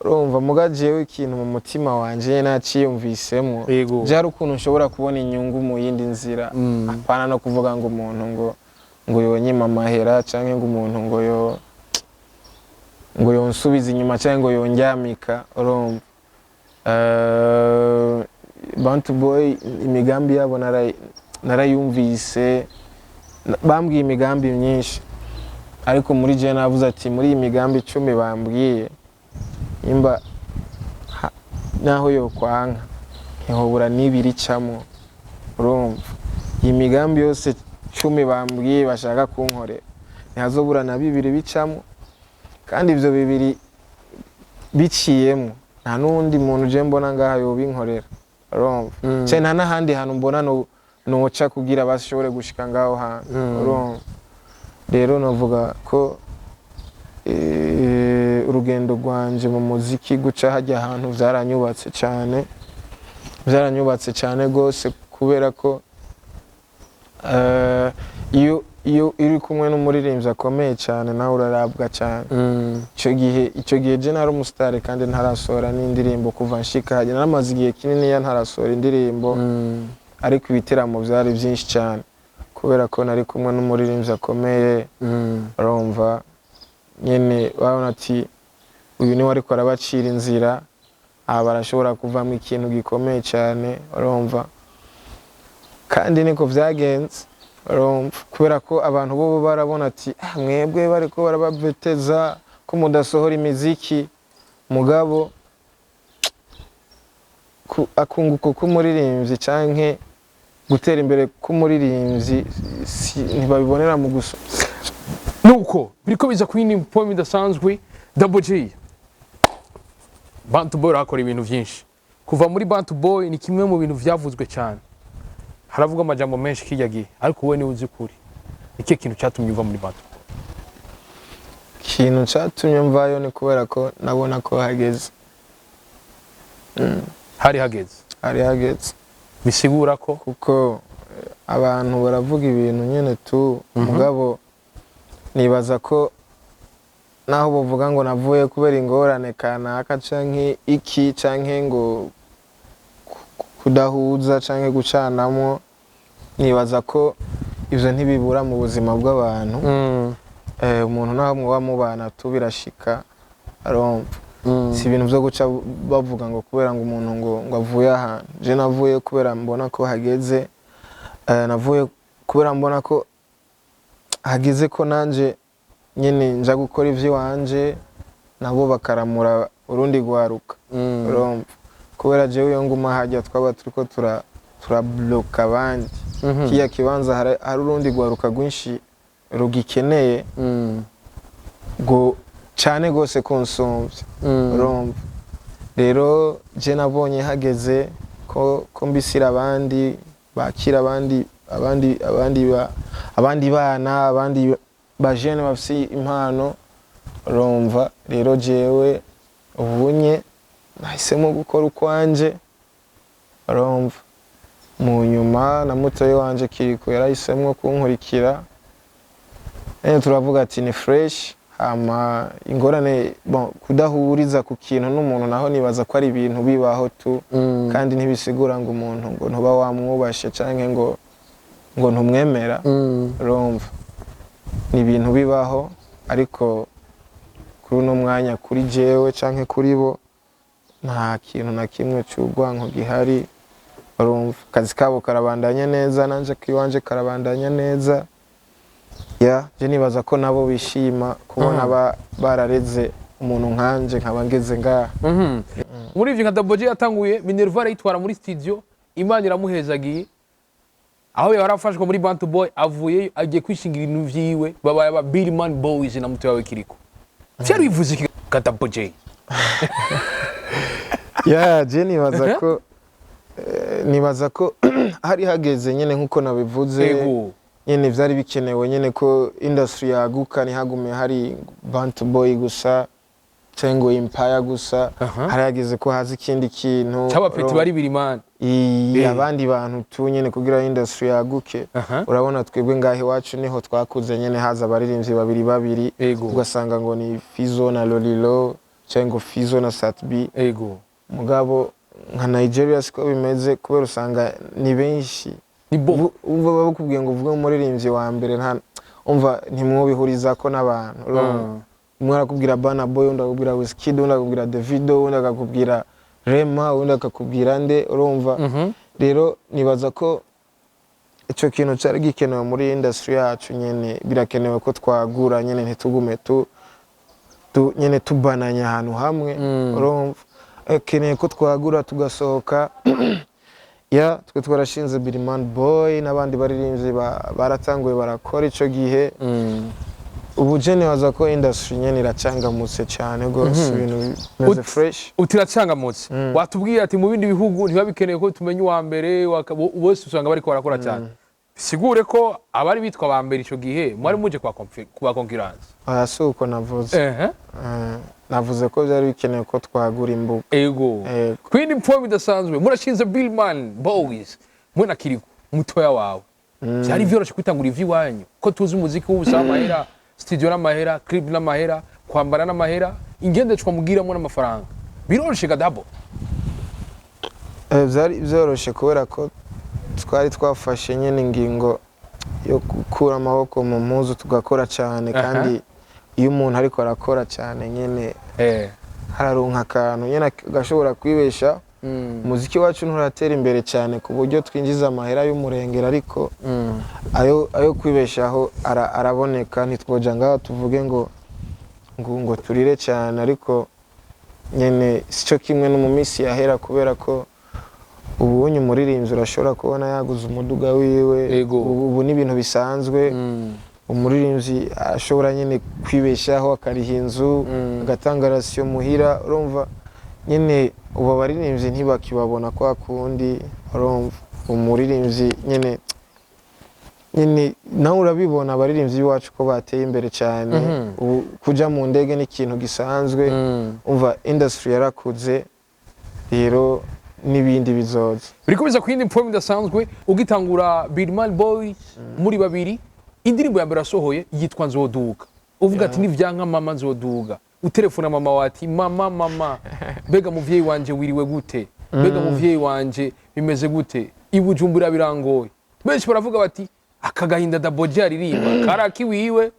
[SPEAKER 1] urumva? Muga jewe ikintu mu mutima wanje naciyumvisemwo, byari ukuntu nshobora kubona inyungu mu yindi nzira, apana no kuvuga ngo umuntu ngo yonyima amahera, canke ngo umuntu ngo yonsubiza inyuma, canke ngo yondyamika, urumva? Bantu Boy imigambi yabo narayumvise. Bambwiye imigambi myinshi, ariko muri je navuze ati muri iyi migambi 10 bambwiye, nimba naho yokwanka ntihobura n'ibiri icamwo, urumva? Iyi migambi yose 10 bambwiye bashaka kunkorera, ntihazobura na bibiri bicamwo, kandi ivyo bibiri biciyemwo nta n'uwundi muntu je mbona ngaha yobinkorera, urumva? Canke nta n'ahandi hantu mbona noca kugira bashobore gushika ngaho hantu, urumva? Rero novuga ko urugendo rwanje mu muziki, guca hajya ahantu, vyaranyubatse cyane, byaranyubatse cyane rwose, kubera ko iyo uri kumwe n'umuririmbyi akomeye cyane, nawe urarabwa cyane. Icyo gihe je nari umusitari kandi ntarasohora n'indirimbo. Kuva nshika hajya naramaze igihe kinini ntarasohora indirimbo, ariko ibiteramo byari byinshi cyane kubera ko nari kumwe n'umuririmbyi akomeye, urumva? Nyene babona ati uyu niwe ariko arabacira inzira, aha barashobora kuvamo ikintu gikomeye cyane, urumva? Kandi niko vyagenze, urumva? Kubera ko abantu bo barabona ati ah, mwebwe bariko barabaveteza ko mudasohora imiziki, mugabo akunguko k'umuririmbyi canke gutera imbere k'umuririmbyi ntibabibonera mu gusa.
[SPEAKER 2] Nuko biriko biza ku yindi poem idasanzwe. Double J, Bantu Boy urakora ibintu byinshi. Kuva muri Bantu Boy ni kimwe mu bintu vyavuzwe cyane, haravugwa amajambo menshi kijya gihe, ariko wowe niwe uzi ukuri. Ni ikihe kintu cyatumye uva muri Bantu Boy?
[SPEAKER 1] Ikintu catumye mvayo ni kubera ko nabona ko hageze.
[SPEAKER 2] Hari hageze?
[SPEAKER 1] Hari hageze.
[SPEAKER 2] Bisigura ko
[SPEAKER 1] Kuko abantu baravuga ibintu nyene tu, mugabo nibaza ko naho bavuga ngo navuye kubera ingorane kanaka canke iki, canke ngo kudahuza canke gucanamwo, nibaza ko ivyo ntibibura mu buzima bw'abantu. Umuntu naho muba mubana tu, birashika, arumva? Si ibintu byo guca bavuga ngo kubera ngo umuntu ngo avuye ahantu. Je navuye kubera mbona ko hageze. Navuye kubera mbona ko hageze ko nanje nyene nja gukora ivy'iwanje, nabo bakaramura urundi rwaruka, urumva? Kubera jewe iyo nguma hajya twaba turiko turabloka abandi. Kiya kibanza hari urundi rwaruka rwinshi rugikeneye ngo cane gose kunsumvya, urumva? Rero je nabonye hageze ko mbisira abandi, bakira abandi bana, abandi bajene bafise impano, urumva? Rero jewe ubunye nahisemo gukora ukwanje, urumva? Mu nyuma na mutoyi wanje Kiriko yarahisemwo kunkurikira. Turavuga ati ni fresh. Hama ingorane, bon, kudahuriza ku kintu n'umuntu naho nibaza ko ari ibintu bibaho tu, kandi ntibisigura ngo umuntu ngo ntuba wamwubashe canke ngo ntumwemera, urumva? Ni ibintu bibaho, ariko kuri uno mwanya, kuri jewe canke kuri bo, nta kintu na kimwe c'urwanko gihari, urumva? Akazi kabo karabandanya neza, nanje kiwanje karabandanya neza. Ya, je nibaza ko nabo bishima kubona barareze umuntu nkanje nkaba ngeze ngaha.
[SPEAKER 2] Muri ivyo nka Double J yatanguye Minerva arayitwara muri studio, Imana iramuhezagiye. Aho yari afashwe muri Bantu Boy, avuyeyo agiye kwishingira ibintu vyiwe, babaye aba Billman Boys na muto wawe Kiriko. Vyari bivuze iki ka Double J?
[SPEAKER 1] Ya, je nibaza ko hari hageze nyene nkuko nabivuze. Nyene vyari bikenewe nyene ko industry yaguka, ntihagume hari Bantu Boy gusa. Cyangwa ngo Empire gusa. Harageze ko haza ikindi kintu
[SPEAKER 2] C'abapeti bari Birimani.
[SPEAKER 1] Abandi bantu tu nyene kugira industry yaguke. Urabona twebwe ngaho iwacu niho twakuze nyene haza abaririmbyi babiri babiri, ugasanga ngo ni Fizo na Lolilo cyangwa ngo Fizo na Sat-B. Mugabo nka Nigeria siko bimeze, kubera usanga ni benshi.
[SPEAKER 2] Ni bo.
[SPEAKER 1] Umva bakubwiye ngo uvuge umuririmbyi wa mbere, nta umva ntimwobihurizako n'abantu, urumva? Umwe arakubwira Burna Boy, undi akakubwira Wizkid, undi akakubwira Davido, undi akakubwira Rema, undi akakubwira nde, urumva? Rero nibaza ko icyo kintu cyari gikenewe muri industry yacu nyene. Birakenewe ko twagura nyene, ntitugume tu nyene tubananya ahantu hamwe. Urumva keneye ko twagura tugasohoka. Ya, twe twarashinze Biriman Boy n'abandi baririmbyi baratanguye barakora ico gihe. Ubu je nibaza ko industry nyene iracangamutse cyane rwose, ibintu bimeze fresh.
[SPEAKER 2] Uti iracangamutse. Watubwiye ati mu bindi bihugu ntiba bikeneye ko tumenya uwa mbere, bose usanga bariko barakora cyane. Sigure ko abari bitwa ba mbere ico gihe mwari muje kuba concurrence?
[SPEAKER 1] Oya, si uko navuze. Navuze ko byari bikenewe ko twagura imbuga. Ego.
[SPEAKER 2] Kwindi mpfomu idasanzwe, murashinze Billman Boys mwe na Kiriku mutoya wawe. Byari vyoroshe kwitangura ivy'iwanyu, ko tuzi umuziki w'ubusaba amahera, studio n'amahera, clip n'amahera, kwambara n'amahera, ingendeshwa mugiramo n'amafaranga? Biroroshe gadabo?
[SPEAKER 1] Byari byoroshe kubera ko twari twafashe nyine ingingo yo gukura amaboko mu mpuzu tugakora cyane. Kandi iyo umuntu ariko arakora cyane nyine hararonka akantu nyine agashobora kwibesha. Umuziki wacu nturatera imbere cyane ku buryo twinjiza amahera y'umurengera, ariko ayo kwibeshaho araboneka. Ntitwoja ngaho tuvuge ngo turire cyane, ariko nyine sico kimwe no mu minsi yahera, kubera ko ubunye umuririmbyi urashobora kubona yaguze umuduga wiwe. Ubu ni ibintu bisanzwe. Umuririmbyi ashobora nyine kwibeshaho, akariha inzu, agatanga ration muhira, urumva nyine ubu abaririmbyi ntibakibabona kwa kundi. Urumva umuririmbyi nyine nawe urabibona, abaririmbyi b'iwacu ko bateye imbere cyane. Ubu kuja mu ndege ni ikintu gisanzwe. Umva, industry yarakuze, rero n'ibindi bizoza.
[SPEAKER 2] Biriko biza ku yindi mpfomu idasanzwe. Ugitangura Billman Boys muri babiri, indirimbo ya mbere yasohoye yitwa Nzoduga. Uvuga ati nivyanka mama nzoduga, utelefona mama wati mama, mama, mbega muvyeyi wanje wiriwe gute, mbega muvyeyi wanje bimeze gute, i Bujumbura birangoye. Benshi baravuga bati aka gahinda Daboji aririmba karaki wiwe.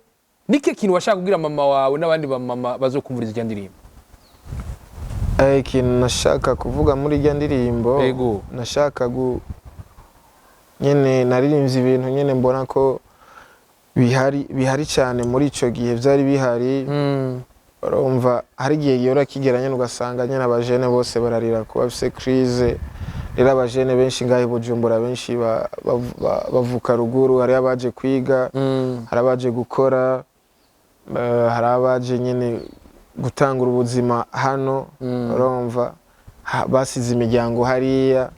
[SPEAKER 2] Nike kintu washaka kubwira mama wawe n'abandi ba mama bazokumviriza irya ndirimbo?
[SPEAKER 1] Ikintu nashaka kuvuga muri irya ndirimbo, nashaka nyene naririmbye ibintu nyene mbona ko bihari, bihari cyane muri ico gihe byari bihari. Urumva hari igihe gihora kigera nyene ugasanga nyene abajene bose bararira kuba bafise crise. Rero abajene benshi ngaho i Bujumbura, benshi bavuka ruguru. Hari abaje kwiga, hari abaje gukora, hari abaje nyene gutangura ubuzima hano. Urumva basize imiryango hariya.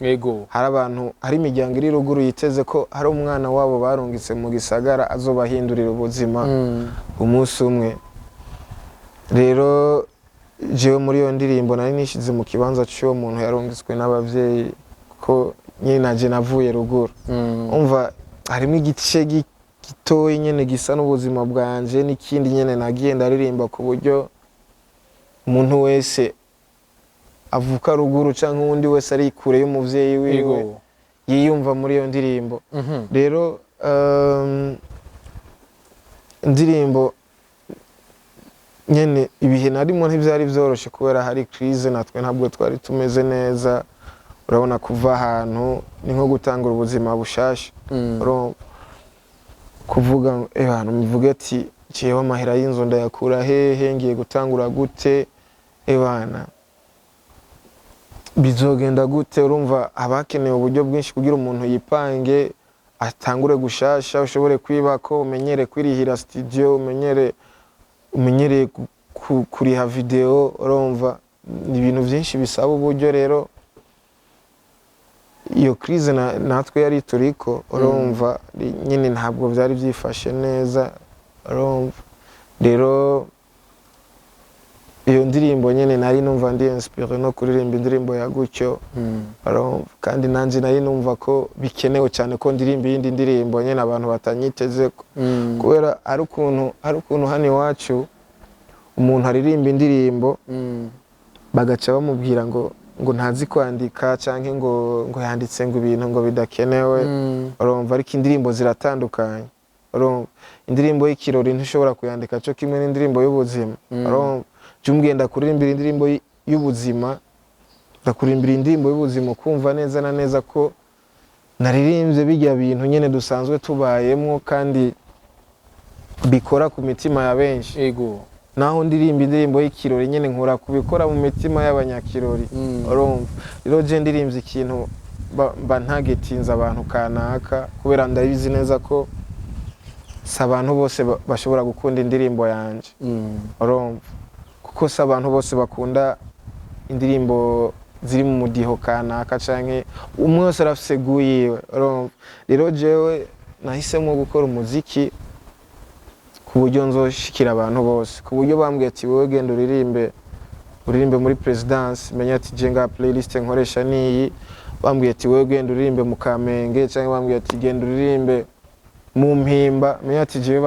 [SPEAKER 1] Hari abantu, hari imiryango iri ruguru yiteze ko hari umwana wabo barungitse mu gisagara azobahindurira ubuzima umunsi umwe. Rero jewe muri iyo ndirimbo nari nishize mu kibanza cy'uwo muntu yarungitswe n'abavyeyi, ko nyine naje navuye ruguru. Umva, harimo igice gitoyi nyene gisa n'ubuzima bwanje, n'ikindi nyene nagiye ndaririmba ku buryo umuntu wese avuka ruguru canke uwundi wese ari kure y'umuvyeyi wiwe yiyumva muri iyo ndirimbo. Rero indirimbo nyene ibihe narimo ntivyari vyoroshe, kubera hari crise, natwe ntabwo twari tumeze neza. Urabona kuva ahantu ni nko gutangura ubuzima bushasha. Urumva kuvuga ngo abantu muvuge ati jewe amahera y'inzu ndayakura hehe, ngiye gutangura gute, ebana bizogenda gute? Urumva abakeneye uburyo bwinshi kugira umuntu yipange, atangure gushasha, ushobore kwibako, umenyere kwirihira studio, umenyere kuriha video. Urumva ni ibintu byinshi bisaba uburyo. Rero iyo crise natwe yari turiko, urumva nyine ntabwo byari byifashe neza. Urumva rero Iyo ndirimbo nyene nari numva ndi inspiré no kuririmba indirimbo ya gutyo. Urumva? Kandi nanje nari numva ko bikenewe cyane ko ndirimba iyindi ndirimbo nyene abantu batanyitezeko, kubera hari ukuntu hano iwacu umuntu aririmba indirimbo, bagaca bamubwira ngo ntazi kwandika, canke ngo yanditse ngo ibintu ngo bidakenewe. Urumva? Ariko indirimbo ziratandukanye. Urumva, indirimbo y'ikirori ntishobora kuyandika cyo kimwe n'indirimbo y'ubuzima. Urumva, jya umugenda kuririmbira indirimbo y'ubuzima, ndakurimbira indirimbo y'ubuzima, ukumva neza na neza ko naririmbye bijya bintu nyine dusanzwe tubayemo kandi bikora ku mitima ya benshi. Naho ndirimba indirimbo y'ikirori nyine, nkura kubikora mu mitima y'abanyakirori. Urumva rero, je ndirimbye ikintu mba ntagetinze abantu kanaka, kubera ndabizi neza ko si abantu bose bashobora gukunda indirimbo yanje. Urumva, kuko si abantu bose bakunda indirimbo ziri mu mudiho kanaka, canke umwe wese arafise goût yiwe. Urumva rero, jewe nahisemo gukora umuziki ku buryo nzoshikira abantu bose, ku buryo bambwiye ati: "Wowe genda uririmbe muri présidence," menya ati je nga playlist nkoresha niyi. Bambwiye ati: "Wowe genda uririmbe mu Kamenge," cyangwa bambwiye ati: "Genda uririmbe mu Mpimba," menya ati jewe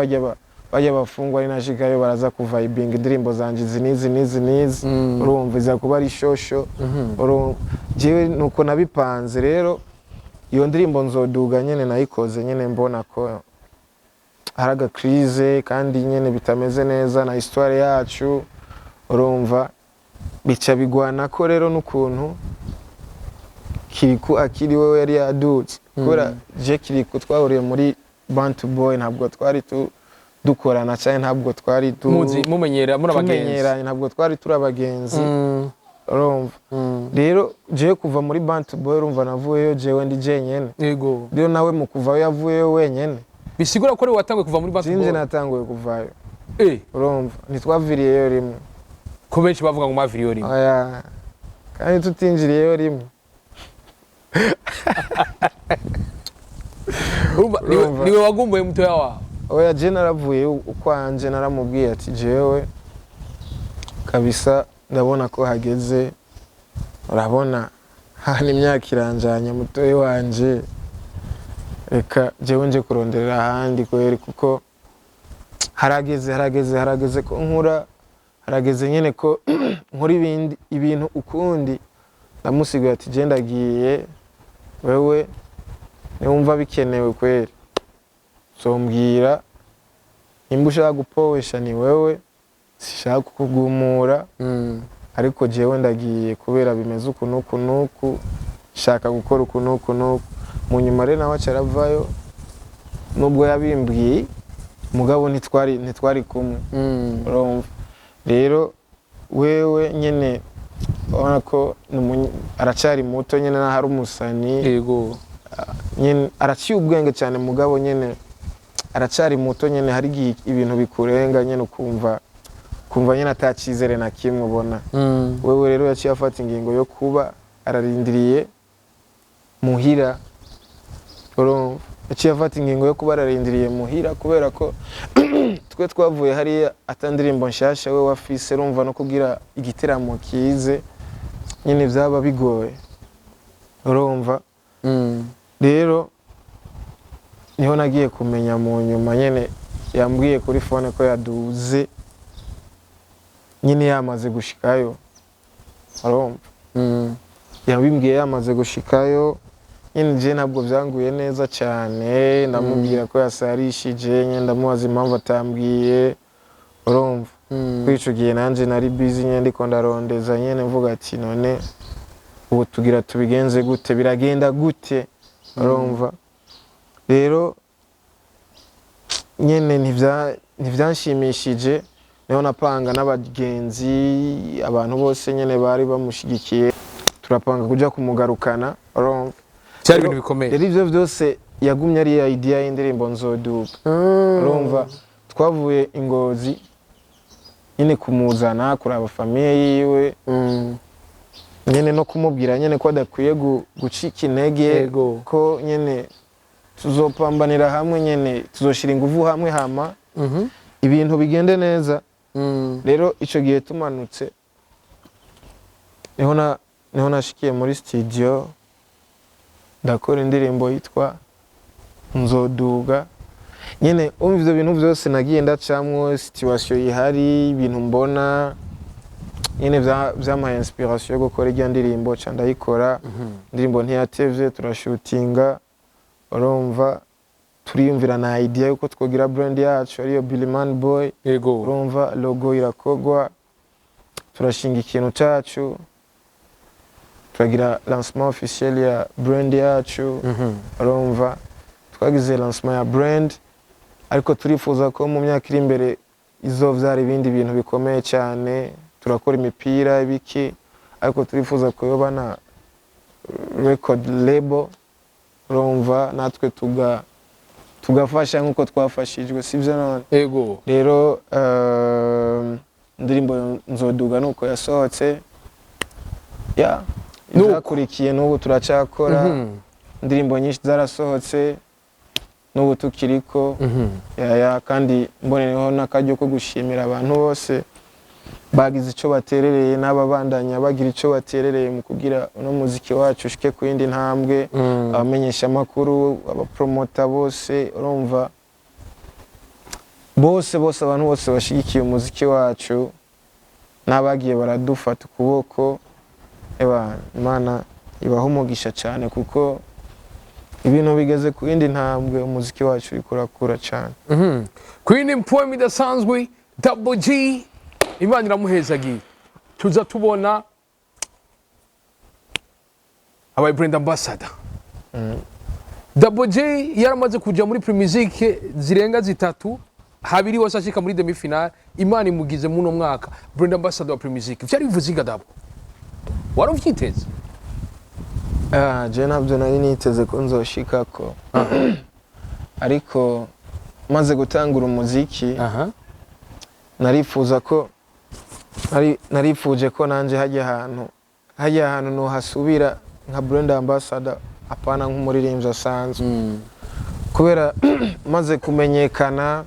[SPEAKER 1] bajya bafungwa ari nashikayo baraza kuvibinga indirimbo zanje izi n'izi n'izi n'izi. Urumva, iza kuba ari shosho. Urumva, jewe nuko nabipanze. Rero iyo ndirimbo Nzoduga nyene nayikoze nyene mbona ko hari agacrise kandi nyene bitameze neza na histoire yacu. Urumva, bica bigwana ko rero n'ukuntu Kiriku Akiri we yari yadutse, kubera je Kiriku twahuriye muri Bantu Boy, ntabwo twari dukorana cyane, ntabwo twari
[SPEAKER 2] Muzi mumenyera muri abagenzi.
[SPEAKER 1] Tumenyeranye, ntabwo twari turi abagenzi. Urumva rero, jewe kuva muri Bantu Boy, urumva navuyeyo jewe ndi jenyene. Rero nawe mu kuvayo yavuyeyo wenyene.
[SPEAKER 2] Bisigura ko ari watanguye kuva muri
[SPEAKER 1] Sinje
[SPEAKER 2] basketball?
[SPEAKER 1] Natanguye kuvayo. Urumva, ntitwaviriyeyo rimwe.
[SPEAKER 2] Ko benshi bavuga ngo mwaviriyeyo rimwe.
[SPEAKER 1] Oya, kandi tutinjiriyeyo rimwe.
[SPEAKER 2] Urumva,
[SPEAKER 1] Urumva.
[SPEAKER 2] niwe wagumbuye mutoya wawe?
[SPEAKER 1] Oya, je naravuye ukwanje, naramubwiye ati: "Jewe kabisa ndabona ko hageze, urabona hano imyaka iranjanye, mutoyi wanje, reka jewe nje kuronderera ahandi kweri, kuko harageze ko nkura, harageze nyene ko nkora ibindi ibintu ukundi." Ndamusigaye ati: "Je ndagiye, wewe niwumva bikenewe kweri zombwira, nimba ushaka gupowesha ni wewe, sishaka kukugumura, ariko jewe ndagiye kubera bimeze uku n'uku n'uku, shaka gukora uku n'uku n'uku." Mu nyuma rero nawe aca aravayo, nubwo yabimbwiye, mugabo ntitwari kumwe. Urumva rero, wewe nyene urabona ko aracyari muto nyene, naho ari umusani, nyene araciye ubwenge cyane, mugabo nyene aracyari muto nyene. Hari igihe ibintu bikurenga nyene, ukumva nyene atacyizere na kimwe ubona. Wewe rero yaciye afata ingingo yo kuba ararindiriye muhira. Urumva, yaciye afata ingingo yo kuba ararindiriye muhira, kubera ko twe twavuye hariya ata ndirimbo nshasha we wafise. Urumva, no kugira igiteramo kize nyine byaba bigoye. Urumva rero, niho nagiye kumenya mu nyuma nyene yambwiye kuri phone ko yaduze nyine yamaze gushikayo. Urumva, yabimbwiye yamaze gushikayo nyine. Je ntabwo byanguye neza cyane, ndamubwira ko yasarishije nyine, ndamubaza impamvu atambwiye. Urumva, kuri ico gihe nanje nari busy nyine, ndiko ndarondeza nyine, mvuga ati: "None ubu tugira tubigenze gute? Biragenda gute?" Urumva rero nyene ntivyanshimishije. Niho napanga n'abagenzi, abantu bose nyene bari bamushigikiye, turapanga kuja kumugarukana. Urumva,
[SPEAKER 2] Byari ibintu bikomeye.
[SPEAKER 1] Rero ivyo vyose yagumye ari ya idea y'indirimbo Nzoduga. Urumva, twavuye i Ngozi nyine kumuzana kuraba famille yiwe nyene, no kumubwira nyene ko adakwiye gucika intege, ko nyene tuzopambanira hamwe nyene, tuzoshira inguvu hamwe hama ibintu bigende neza. Rero ico gihe tumanutse niho nashikiye muri studio, ndakora indirimbo yitwa Nzoduga. Nyene umva, ivyo bintu vyose nagiye ndacamwo, situation ihari, ibintu mbona nyene vyampaye inspiration yo gukora irya ndirimbo, ca ndayikora. Indirimbo ntiyatevye, turashutinga. Urumva, turiyumvira na idea yuko twogira brand yacu, ariyo Billyman Boy. Urumva, logo irakogwa, turashinga ikintu cacu, turagira lancement officiel ya brand yacu. Urumva, twagize lancement ya brand, ariko turifuza ko mu myaka iri imbere izovyara ibindi bintu bikomeye cyane. Turakora imipira, ibiki, ariko turifuza ko yoba na record label. Urumva, natwe tugafasha nk'uko twafashijwe, sibyo none?
[SPEAKER 2] Yego.
[SPEAKER 1] Rero indirimbo Nzoduga nuko yasohotse ya.
[SPEAKER 2] Nuko.
[SPEAKER 1] Ibyakurikiye, n'ubu turacakora. Indirimbo nyinshi zarasohotse, n'ubu tukiriko. Ya, kandi mbonereho n'akaryo ko gushimira abantu bose bagize icyo baterereye n'ababandanya bagira icyo baterereye mu kugira uno muziki wacu ushike ku yindi ntambwe, abamenyeshamakuru, abapromota bose, urumva, bose bose, abantu bose bashyigikiye umuziki wacu n'abagiye baradufata ukuboko. Eba, Imana ibaha umugisha cyane, kuko ibintu bigeze ku yindi ntambwe, umuziki wacu uriko urakura cyane.
[SPEAKER 2] Ku yindi poem idasanzwe, Double G, Imana iramuhezagiye, tuza tubona abaye brand ambassador. Double G yaramaze kuja muri Primusic zirenga zitatu, habiri hose ashika muri demi finale. Imana imugize muno mwaka brand ambassador wa Primusic. Vyari bivuze inga, Double? Wari uvyiteze?
[SPEAKER 1] Ah, je ntabyo nari niteze ko nzoshikako, ariko maze gutangura umuziki narifuza ko narifuje ko nanje hajya ahantu nohasubira nka brand ambassador, apana nk'umuririmbyi asanzwe, kubera maze kumenyekana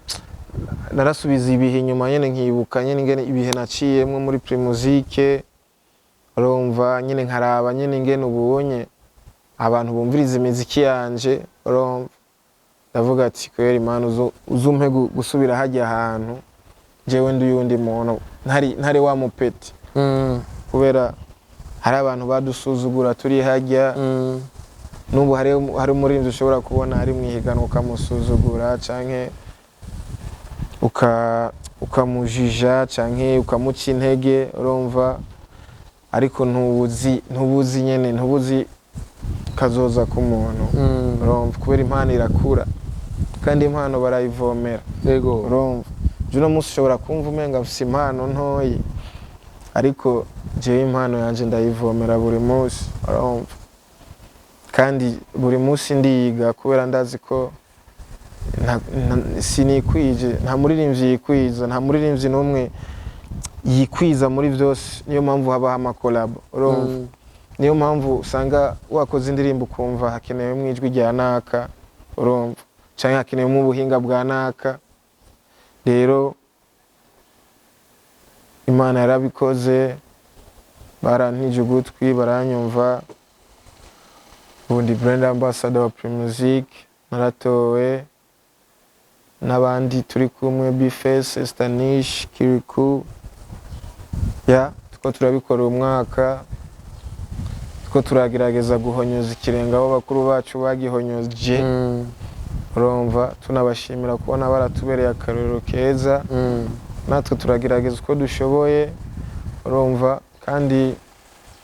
[SPEAKER 1] narasubiza ibihe inyuma nyene, nkibuka nyene ingene ibihe naciyemwo muri Primusic. Urumva nyene, nkaraba nyene ingene ubonye abantu bumviriza imiziki yanje. Urumva, ndavuga ati: "Kweri Imana uzumpe gusubira hajya ahantu jewe ndi uyundi muntu, ntari wa mupeti," kubera hari abantu badusuzugura turi hajya. N'ubu hari umuririmbyi ushobora kubona ari mu ihiganwa, ukamusuzugura canke ukamujija canke ukamuca intege. Urumva, ariko ntubuzi nyene, ntubuzi kazoza k'umuntu. Urumva, kubera impano irakura kandi impano barayivomera. Urumva, je uno munsi ushobora kumva umenga mfise impano ntoyi, ariko jewe impano yanje ndayivomera buri munsi. Urumva, kandi buri munsi ndiga, kubera ndazi ko sinikwije. Nta muririmbyi yikwiza, nta muririmbyi n'umwe yikwiza muri byose. Niyo mpamvu habaho amakolabo. Urumva, niyo mpamvu usanga wakoze indirimbo ukumva hakenewemo ijwi rya naka, urumva, canke hakenewemo ubuhinga bwa naka. Rero Imana yarabikoze, barantije ugutwi, baranyumva. Ubundi brand ambassador wa Primusic, naratowe n'abandi turi kumwe, Bface, Stanish, Kirikou. Ya, tuko turabikora uyu mwaka, tuko turagerageza guhonyoza ikirenga aho bakuru bacu bagihonyoje. Urumva, tunabashimira kubona baratubereye akarorero keza. Natwe turagerageza uko dushoboye. Urumva, kandi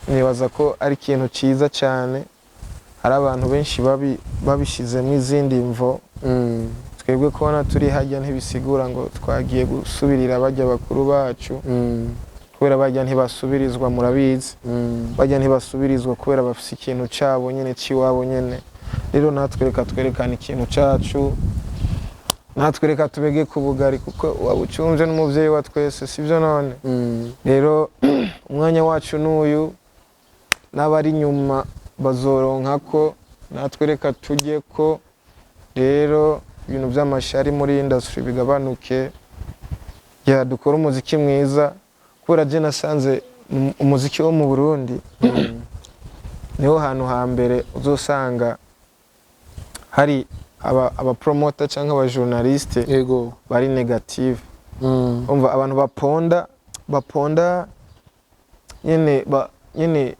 [SPEAKER 1] nibaza ko ari ikintu cyiza cyane. Hari abantu benshi babishizemo izindi mvo. Twebwe kubona turi hajya ntibisigura ngo twagiye gusubirira bajya bakuru bacu, kubera bajya ntibasubirizwa, murabizi. Bajya ntibasubirizwa kubera bafise ikintu cyabo nyine, cy'iwabo nyine. Rero natwe reka twerekane ikintu cyacu, natwe reka tubege ku bugari, kuko wabucunze n'umubyeyi wa twese, sibyo none? Rero umwanya wacu n'uyu, n'abari inyuma bazoronka ko natwe reka tujye ko. Rero ibintu by'amashari muri industry bigabanuke. Ya, dukora umuziki mwiza, kubera je nasanze umuziki wo mu Burundi niho hantu hambere uzosanga hari aba promoter cyangwa aba journaliste bari negative. Umva, abantu baponda nyene nyene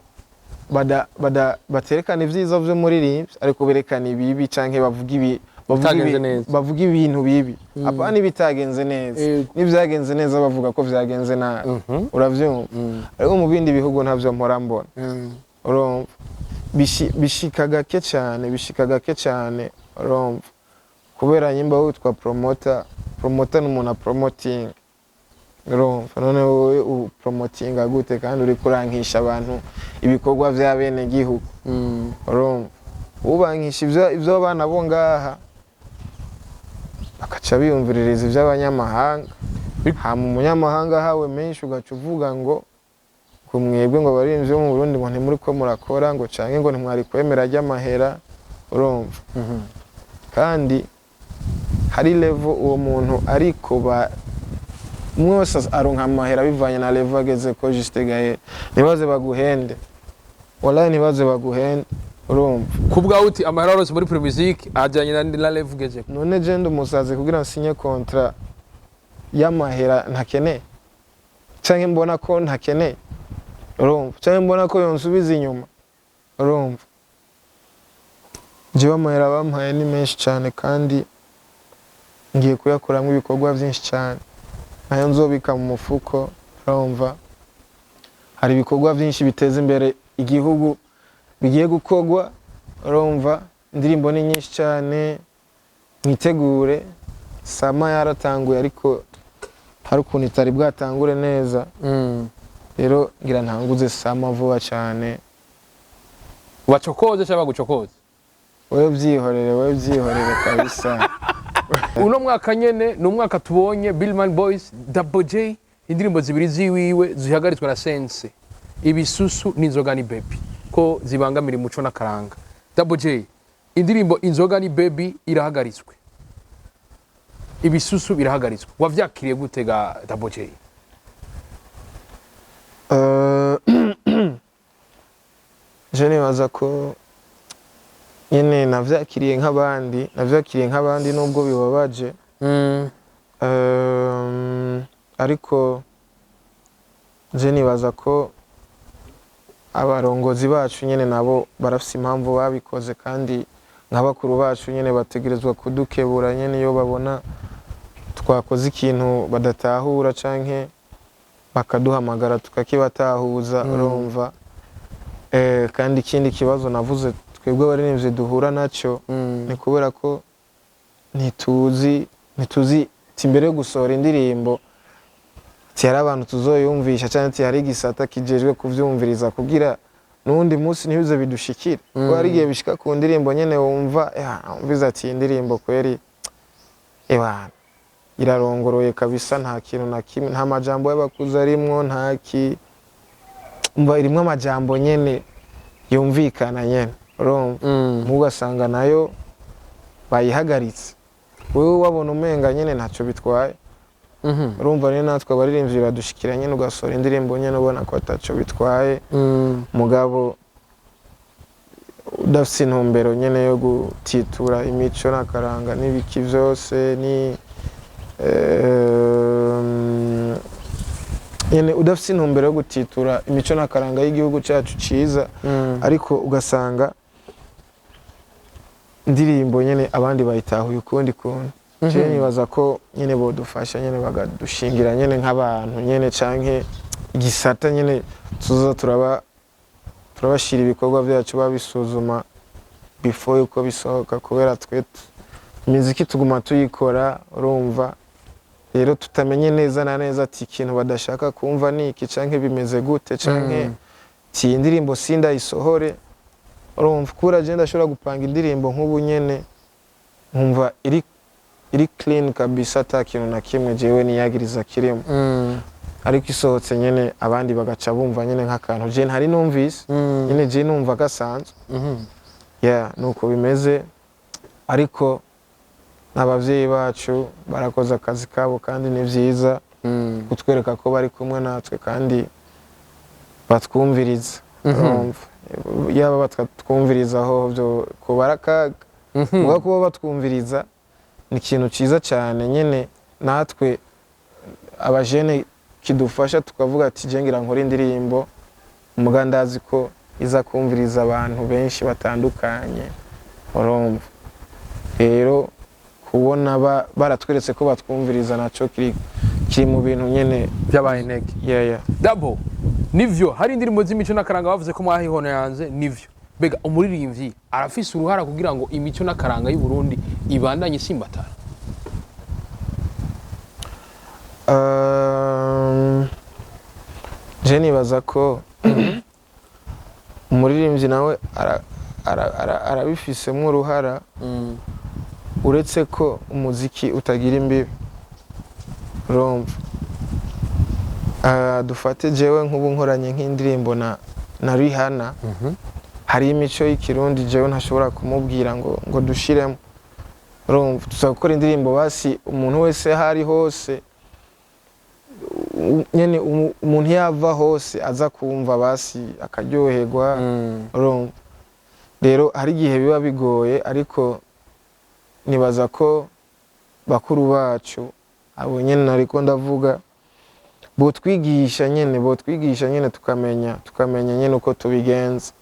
[SPEAKER 1] bada baterekana ivyiza vy'umuririmbyi, ariko berekana ibibi canke bavuga ibi, bavuga
[SPEAKER 2] Bitagenze neza.
[SPEAKER 1] Bavuga ibintu bibi, apana ibitagenze neza. N'ivyagenze neza bavuga ko vyagenze nabi. Uravyumva? Ariko mu bindi bihugu ntavyo mpora mbona. Urumva, bishika gake cyane, bishika gake cyane. Urumva, kubera nyimba witwa promoter, promoter ni umuntu apromoting. Urumva, none wowe upromotinga gute kandi uri kurankisha abantu ibikorwa vya bene gihugu? Urumva, ubankisha ivyo abana bo ngaha, bakaca biyumviririza ivy'abanyamahanga. Hama umunyamahanga ahawe menshi, ugaca uvuga ngo mwebwe, ngo abaririmbyi bo mu Burundi, ngo ntimuri ko murakora, ngo canke ngo ntimwari kwemera ry'amahera. Urumva, kandi hari level uwo muntu ariko ba umwe wese aronka amahera bivanye na level ageze ko. Juste Gaël, ntibaze baguhende, wallahi ntibaze baguhende. Urumva?
[SPEAKER 2] Ku bwawe uti amahera yarose muri Primusic ajyanye na level ugezeko.
[SPEAKER 1] None je ndi umusazi kugira nsinye contrat y'amahera ntakeneye, canke mbona ko ntakeneye? Urumva, canke mbona ko yonsubiza inyuma? Urumva, jewe amahera bampaye ni menshi cyane, kandi ngiye kuyakoramo ibikorwa byinshi cyane, nayo nzobika mu mufuko. Urumva, hari ibikorwa byinshi biteza imbere igihugu bigiye gukorwa. Urumva, indirimbo ni nyinshi cyane, mwitegure. Summer yaratanguye, ariko hari ukuntu itari bwatangure neza. Rero ngira ntanguze summer vuba cyane.
[SPEAKER 2] Bacokoze cyangwa bagucokoze?
[SPEAKER 1] Wowe byihorere, wowe byihorere kabisa.
[SPEAKER 2] Uno mwaka nyene ni umwaka tubonye Billman Boys, Double J, indirimbo zibiri ziwiwe zihagaritswe na CNC, Ibisusu n'Inzoga ni Baby, ko zibangamira umuco n'akaranga. Double J, indirimbo Inzoga ni Baby irahagaritswe, Ibisusu birahagaritswe, wavyakiriye gute ga Double J?
[SPEAKER 1] Je nibaza ko nyene navyakiriye nk'abandi, navyakiriye nk'abandi, nubwo bibabaje. Ariko je nibaza ko abarongozi bacu nyene nabo barafise impamvu babikoze, kandi nka bakuru bacu nyene bategerezwa kudukebura nyene iyo babona twakoze ikintu badatahura, canke bakaduhamagara tukakibatahuza. Urumva, kandi ikindi kibazo navuze twebwe abaririmbyi duhura nacyo ni kubera ko ntituzi ati mbere yo gusohora indirimbo ati hari abantu tuzoyumvisha, cyangwa ati hari igisata kijejwe kuvyumviriza, kugira n'uwundi munsi ntibize bidushikire. Kuko hari igihe bishika ku ndirimbo nyene wumva, wumviza ati iyi ndirimbo kweri ebana irarongoroye kabisa, nta kintu na kimwe, nta majambo y'abakuze arimwo, nta ki, umva irimwo amajambo nyene yumvikana nyene. Urumva, ugasanga nayo bayihagaritse, wewe wabona umenga nyene ntacyo bitwaye. Urumva rero, natwe abaririmbyi biradushikira nyene, ugasohora indirimbo nyene ubona ko ataco bitwaye, mugabo udafise intumbero nyene yo gutitura imico n'akaranga n'ibiki vyose, ni nyene udafise intumbero yo gutitura imico n'akaranga y'igihugu cacu ciza, ariko ugasanga indirimbo nyene abandi bayitahuye ukundi kuntu. Je nibaza ko nyene bodufasha nyene, bakadushingira nyene nk'abantu nyene canke igisata nyene tuza turabashira ibikorwa byacu, babisuzuma before yuko bisohoka, kubera twe imiziki tuguma tuyikora. Urumva rero, tutamenye neza na neza ati ikintu badashaka kumva ni iki, canke bimeze gute, canke ati iyi ndirimbo sindayisohore. Urumva, kubera je ndashobora gupanga indirimbo nk'ubu nyene nkumva iri clean kabisa, ata kintu na kimwe jewe niyagiriza kirimo, ariko isohotse nyene abandi bagaca bumva nyene nk'akantu je ntari numvise, nyene je numva gasanzwe. Yeah, nuko bimeze, ariko n'abavyeyi bacu barakoze akazi kabo kandi ni vyiza. Kutwereka ko bari kumwe natwe kandi batwumviriza. Urumva, yaba batwumviriza aho byo kubara akaga. Muga kuba batwumviriza ni ikintu cyiza cyane nyine, natwe abajene kidufasha, tukavuga ati: "Je ngira nkore indirimbo, muga ndazi ko iza kumviriza abantu benshi batandukanye." Urumva rero, kubona baratweretse ko batwumviriza, naco kiri mu bintu nyine
[SPEAKER 2] Byabaye intege.
[SPEAKER 1] Yeah.
[SPEAKER 2] Dabo, nivyo, hari indirimbo z'imico n'akaranga bavuze ko mwahihona yanze, nivyo. Mbega umuririmbyi arafise uruhara kugira ngo imico n'akaranga y'u Burundi ibandanye isimbatara?
[SPEAKER 1] Je nibaza ko umuririmbyi nawe arabifisemo uruhara, uretse ko umuziki utagira imbibi. Urumva, dufate jewe nk'ubu nkoranye nk'indirimbo na Rihanna, hari imico y'ikirundi jewe ntashobora kumubwira ngo dushiremo. Urumva, tuza gukora indirimbo, basi umuntu wese aho ari hose, nyene umuntu yava hose aza kumva, basi akaryoherwa. Urumva rero, hari igihe biba bigoye, ariko nibaza ko bakuru bacu, abo nyene nariko ndavuga, botwigisha nyene tukamenya nyene uko tubigenza,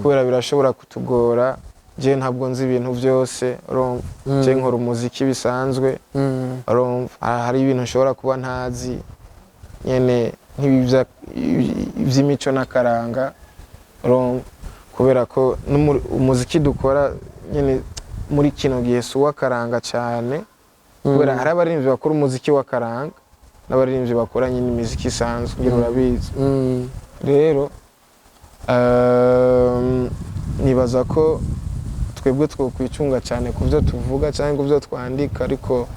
[SPEAKER 1] kubera birashobora kutugora. Je ntabwo nzi ibintu byose, urumva. Je nkora umuziki bisanzwe, urumva. Hari ibintu nshobora kuba ntazi nyene, nk'ibi iby'imico n'akaranga, urumva, kubera ko umuziki dukora nyene muri kino gihe si uw'akaranga cyane, kubera hari abaririmbyi bakora umuziki w'akaranga n'abaririmbyi bakora nyine imiziki isanzwe, ngira urabizi. Rero nibaza ko twebwe twokwicunga cyane ku byo tuvuga cyangwa ku byo twandika, ariko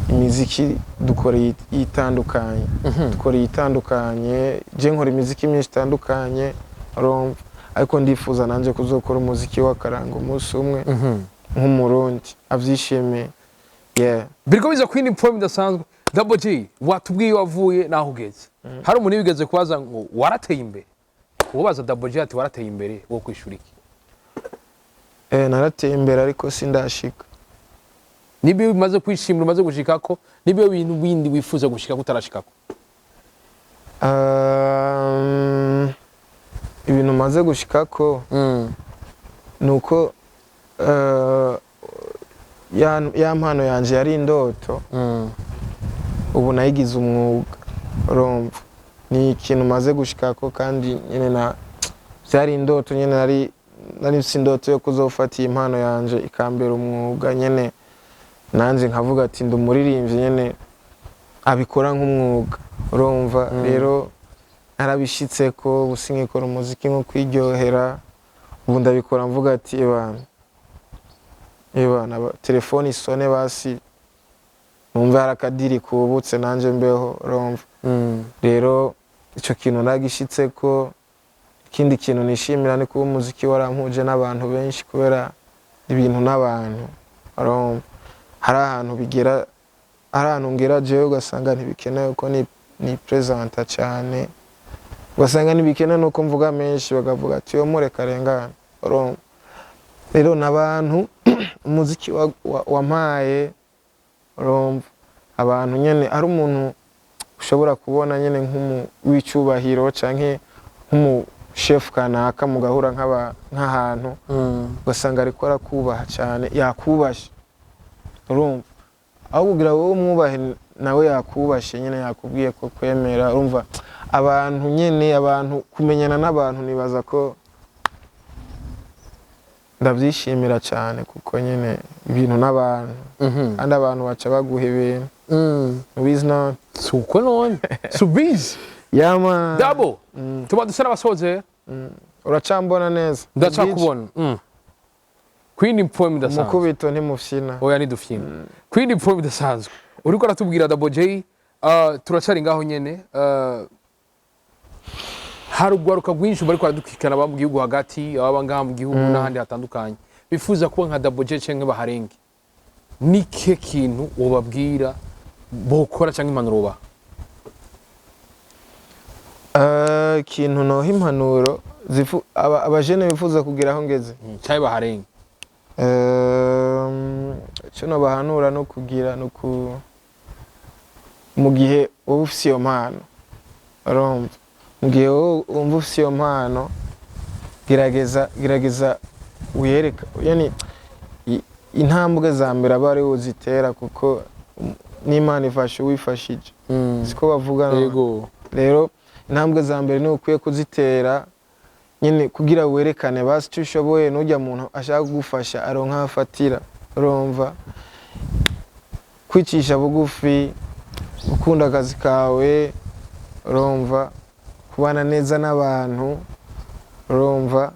[SPEAKER 1] imiziki dukora itandukanye, dukora itandukanye. Je nkora imiziki myinshi itandukanye, urumva, ariko ndifuza nanjye kuzokora umuziki w'akaranga umunsi umwe, nk'umurundi abyishimiye, yeah.
[SPEAKER 2] Biriko biza kwindi point idasanzwe. Double G, watubwiye iyo wavuye naho ugeze. Hari umuntu wigeze kubaza ngo warateye imbere? Ubaza Double G ati: "Warateye imbere", wo kwishura iki?
[SPEAKER 1] Narateye imbere, ariko sindashika.
[SPEAKER 2] Nibyo bimaze kwishimira umaze gushikako, nibyo bintu bindi wifuza gushikako utarashikako?
[SPEAKER 1] Ibintu maze gushikako ni uko ya mpano yanje yari indoto, ubu nayigize umwuga. Urumva, ni ikintu maze gushikako, kandi nyine na byari indoto nyine, nari mfise indoto yo kuzofata iyi mpano yanje ikambera umwuga nyine, nanjye nkavuga ati ndi umuririmbyi nyine abikora nk'umwuga. Urumva rero, narabishitse ko ubu sinkikora umuziki nko kwiryohera, ubu ndabikora mvuga ati: "Ebana, ebana, telefone isone, basi numve hari akadiri kubutse, nanjye mbeho." Urumva rero, icyo kintu nagishitse ko. Ikindi kintu nishimira ni kuba umuziki warampuje n'abantu benshi, kubera ibintu n'abantu. Urumva, hari ahantu bigera, hari ahantu ngera jewe ugasanga ntibikenewe ko ni presenta cyane, ugasanga ntibikenewe nuko mvuga menshi, bakavuga ati: "Yo, mureka arengane." Urumva rero, n'abantu umuziki wampaye. Urumva, abantu nyene, ari umuntu ushobora kubona nyene nk'umu w'icubahiro canke nk'umu chef kanaka, mugahura nk'ahantu, ugasanga ariko arakubaha cyane, yakubashe. Urumva, aho kugira wowe umwubahe, nawe yakubashe nyine, yakubwiye ko kwemera. Urumva, abantu nyine, abantu kumenyana n'abantu, nibaza ko ndabyishimira cyane, kuko nyine ibintu n'abantu, kandi abantu baca baguha ibintu, ubizi none.
[SPEAKER 2] Si uko none subizi?
[SPEAKER 1] Yama.
[SPEAKER 2] Dabo, tuba dusa n'abasoze.
[SPEAKER 1] Uracambona neza?
[SPEAKER 2] Ndacakubona. Kwindi poem idasanzwe.
[SPEAKER 1] Umukubito ntimufyina.
[SPEAKER 2] Oya, ntidufyina. Kwindi poem idasanzwe uriko aratubwira Double J, turacari ngaho nyene. Hari urwaruka rwinshi bariko baradukurikirana, baba mu gihugu hagati, ababa ngaha mu gihugu n'ahandi hatandukanye, bifuza kuba nka Double J canke baharenge. Ni kihe kintu wobabwira bokora canke impanuro wobaha?
[SPEAKER 1] Ikintu noha impanuro abajene bifuza kugira aho ngeze,
[SPEAKER 2] Cyangwa baharenga.
[SPEAKER 1] Icyo nobahanura no kugira no ku mu gihe wowe ufise iyo mpano, urumva, mu gihe wowe wumva ufise iyo mpano, gerageza uyereka, yani intambwe za mbere aba ari uzitera, kuko n'Imana ifasha uwifashije, siko bavuga none?
[SPEAKER 2] Yego.
[SPEAKER 1] Rero intambwe za mbere ni ukwiye kuzitera nyine kugira werekane basi icyo ushoboye, n'ujya muntu ashaka kugufasha aronka aho afatira. Urumva, kwicisha bugufi, gukunda akazi kawe, urumva, kubana neza n'abantu, urumva,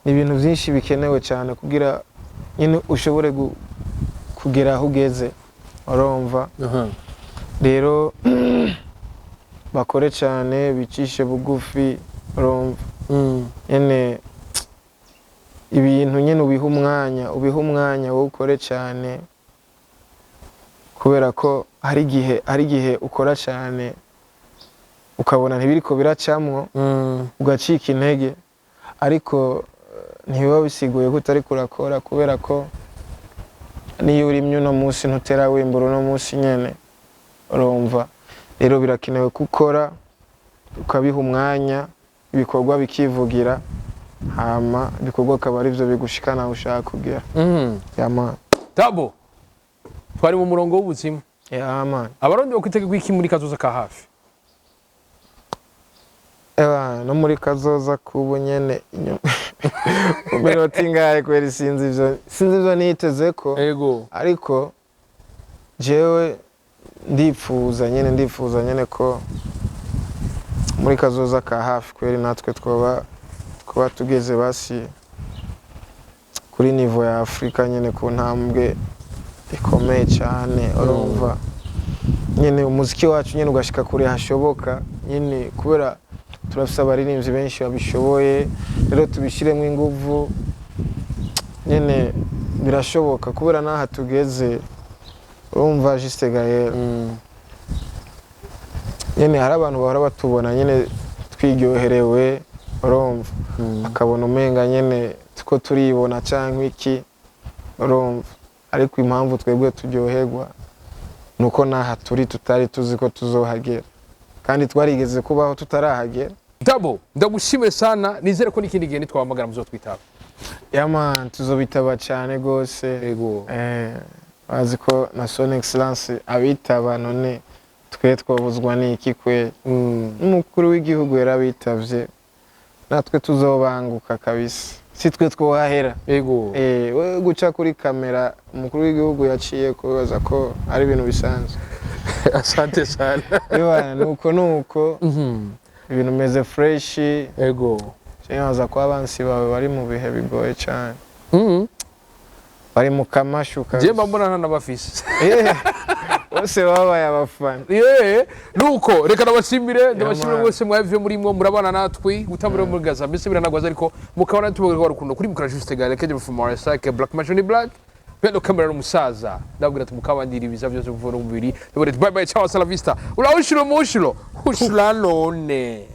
[SPEAKER 1] ni ibintu byinshi bikenewe cyane kugira nyine ushobore kugera aho ugeze, urumva. Rero bakore cyane, bicishe bugufi, urumva, nyine ibintu nyine ubiha umwanya wowe ukore cyane, kubera ko hari igihe ukora cyane ukabona ntibiriko biracamwo, ugacika intege, ariko ntibiba bisiguye ko utariko urakora, kubera ko niyo urimye uno munsi ntutera wimbura uno munsi nyene. Urumva rero birakenewe ko ukora, ukabiha umwanya, ibikorwa bikivugira, hama ibikorwa akaba arivyo bigushikana aho ushaka kugera. Yeah man.
[SPEAKER 2] Tabo twari mu murongo w'ubuzima.
[SPEAKER 1] Yeah man.
[SPEAKER 2] Abarundi bakwitega iki muri kazoza ka hafi?
[SPEAKER 1] Ewa, no muri kazoza kubu nyene inyuma mu minota ingahe kweri, sinzi ivyo niteze ko, ariko jewe ndipfuza nyene ko muri kazoza ka hafi kweri natwe twoba tugeze basi kuri niveau ya Afurika nyene, ku ntambwe ikomeye cyane, urumva, nyene umuziki wacu nyene ugashika kure hashoboka nyene, kubera turafise abaririmbyi benshi babishoboye. Rero tubishiremo inguvu nyene, birashoboka, kubera n'aha tugeze, urumva, Juste Gaël, nyene hari abantu bahora batubona nyene twiryoherewe, urumva, akabona umenga nyene tuko turibona canke iki, urumva, ariko impamvu twebwe turyoherwa nuko n'aha turi tutari tuzi ko tuzohagera, kandi twarigeze kubaho tutarahagera.
[SPEAKER 2] Tabo, ndagushimire sana, nizere ko n'ikindi gihe nitwahamagara muzotwitaba.
[SPEAKER 1] Yeah man, tuzobitaba cyane gose. Bazi ko na Son Excellence abitaba, none twe twobuzwa n'iki kwe? N'umukuru w'igihugu yarabitavye, natwe tuzobanguka kabisa, si twe twohahera. We guca kuri kamera umukuru w'igihugu yaciye, kubaza ko ari ibintu bisanzwe.
[SPEAKER 2] Asante sana.
[SPEAKER 1] Ewa, nuko ibintu bimeze fresh. Nibaza ko abansi bawe bari mu bihe bigoye cyane, bari mu kamashu
[SPEAKER 2] Je
[SPEAKER 1] kabisa.
[SPEAKER 2] mba mbona ntanabafise.
[SPEAKER 1] Bose babaye abafana.
[SPEAKER 2] Yeah, nuko reka ndabashimire
[SPEAKER 1] man.
[SPEAKER 2] mwese mwavyo murimwo murabana natwe gutambura muri Gaza, mbese biranagwaza, ariko mukabona tubabwira ko rukundo kuri mukara Juste Gale keje from RSK Black Machine Black Bendo kamera n'umusaza, ndabwira ati mukabandira ibiza byose kuvura umubiri. Ndabwira ati bye bye, ciao, hasta la vista, urahushiro mushiro hushura none.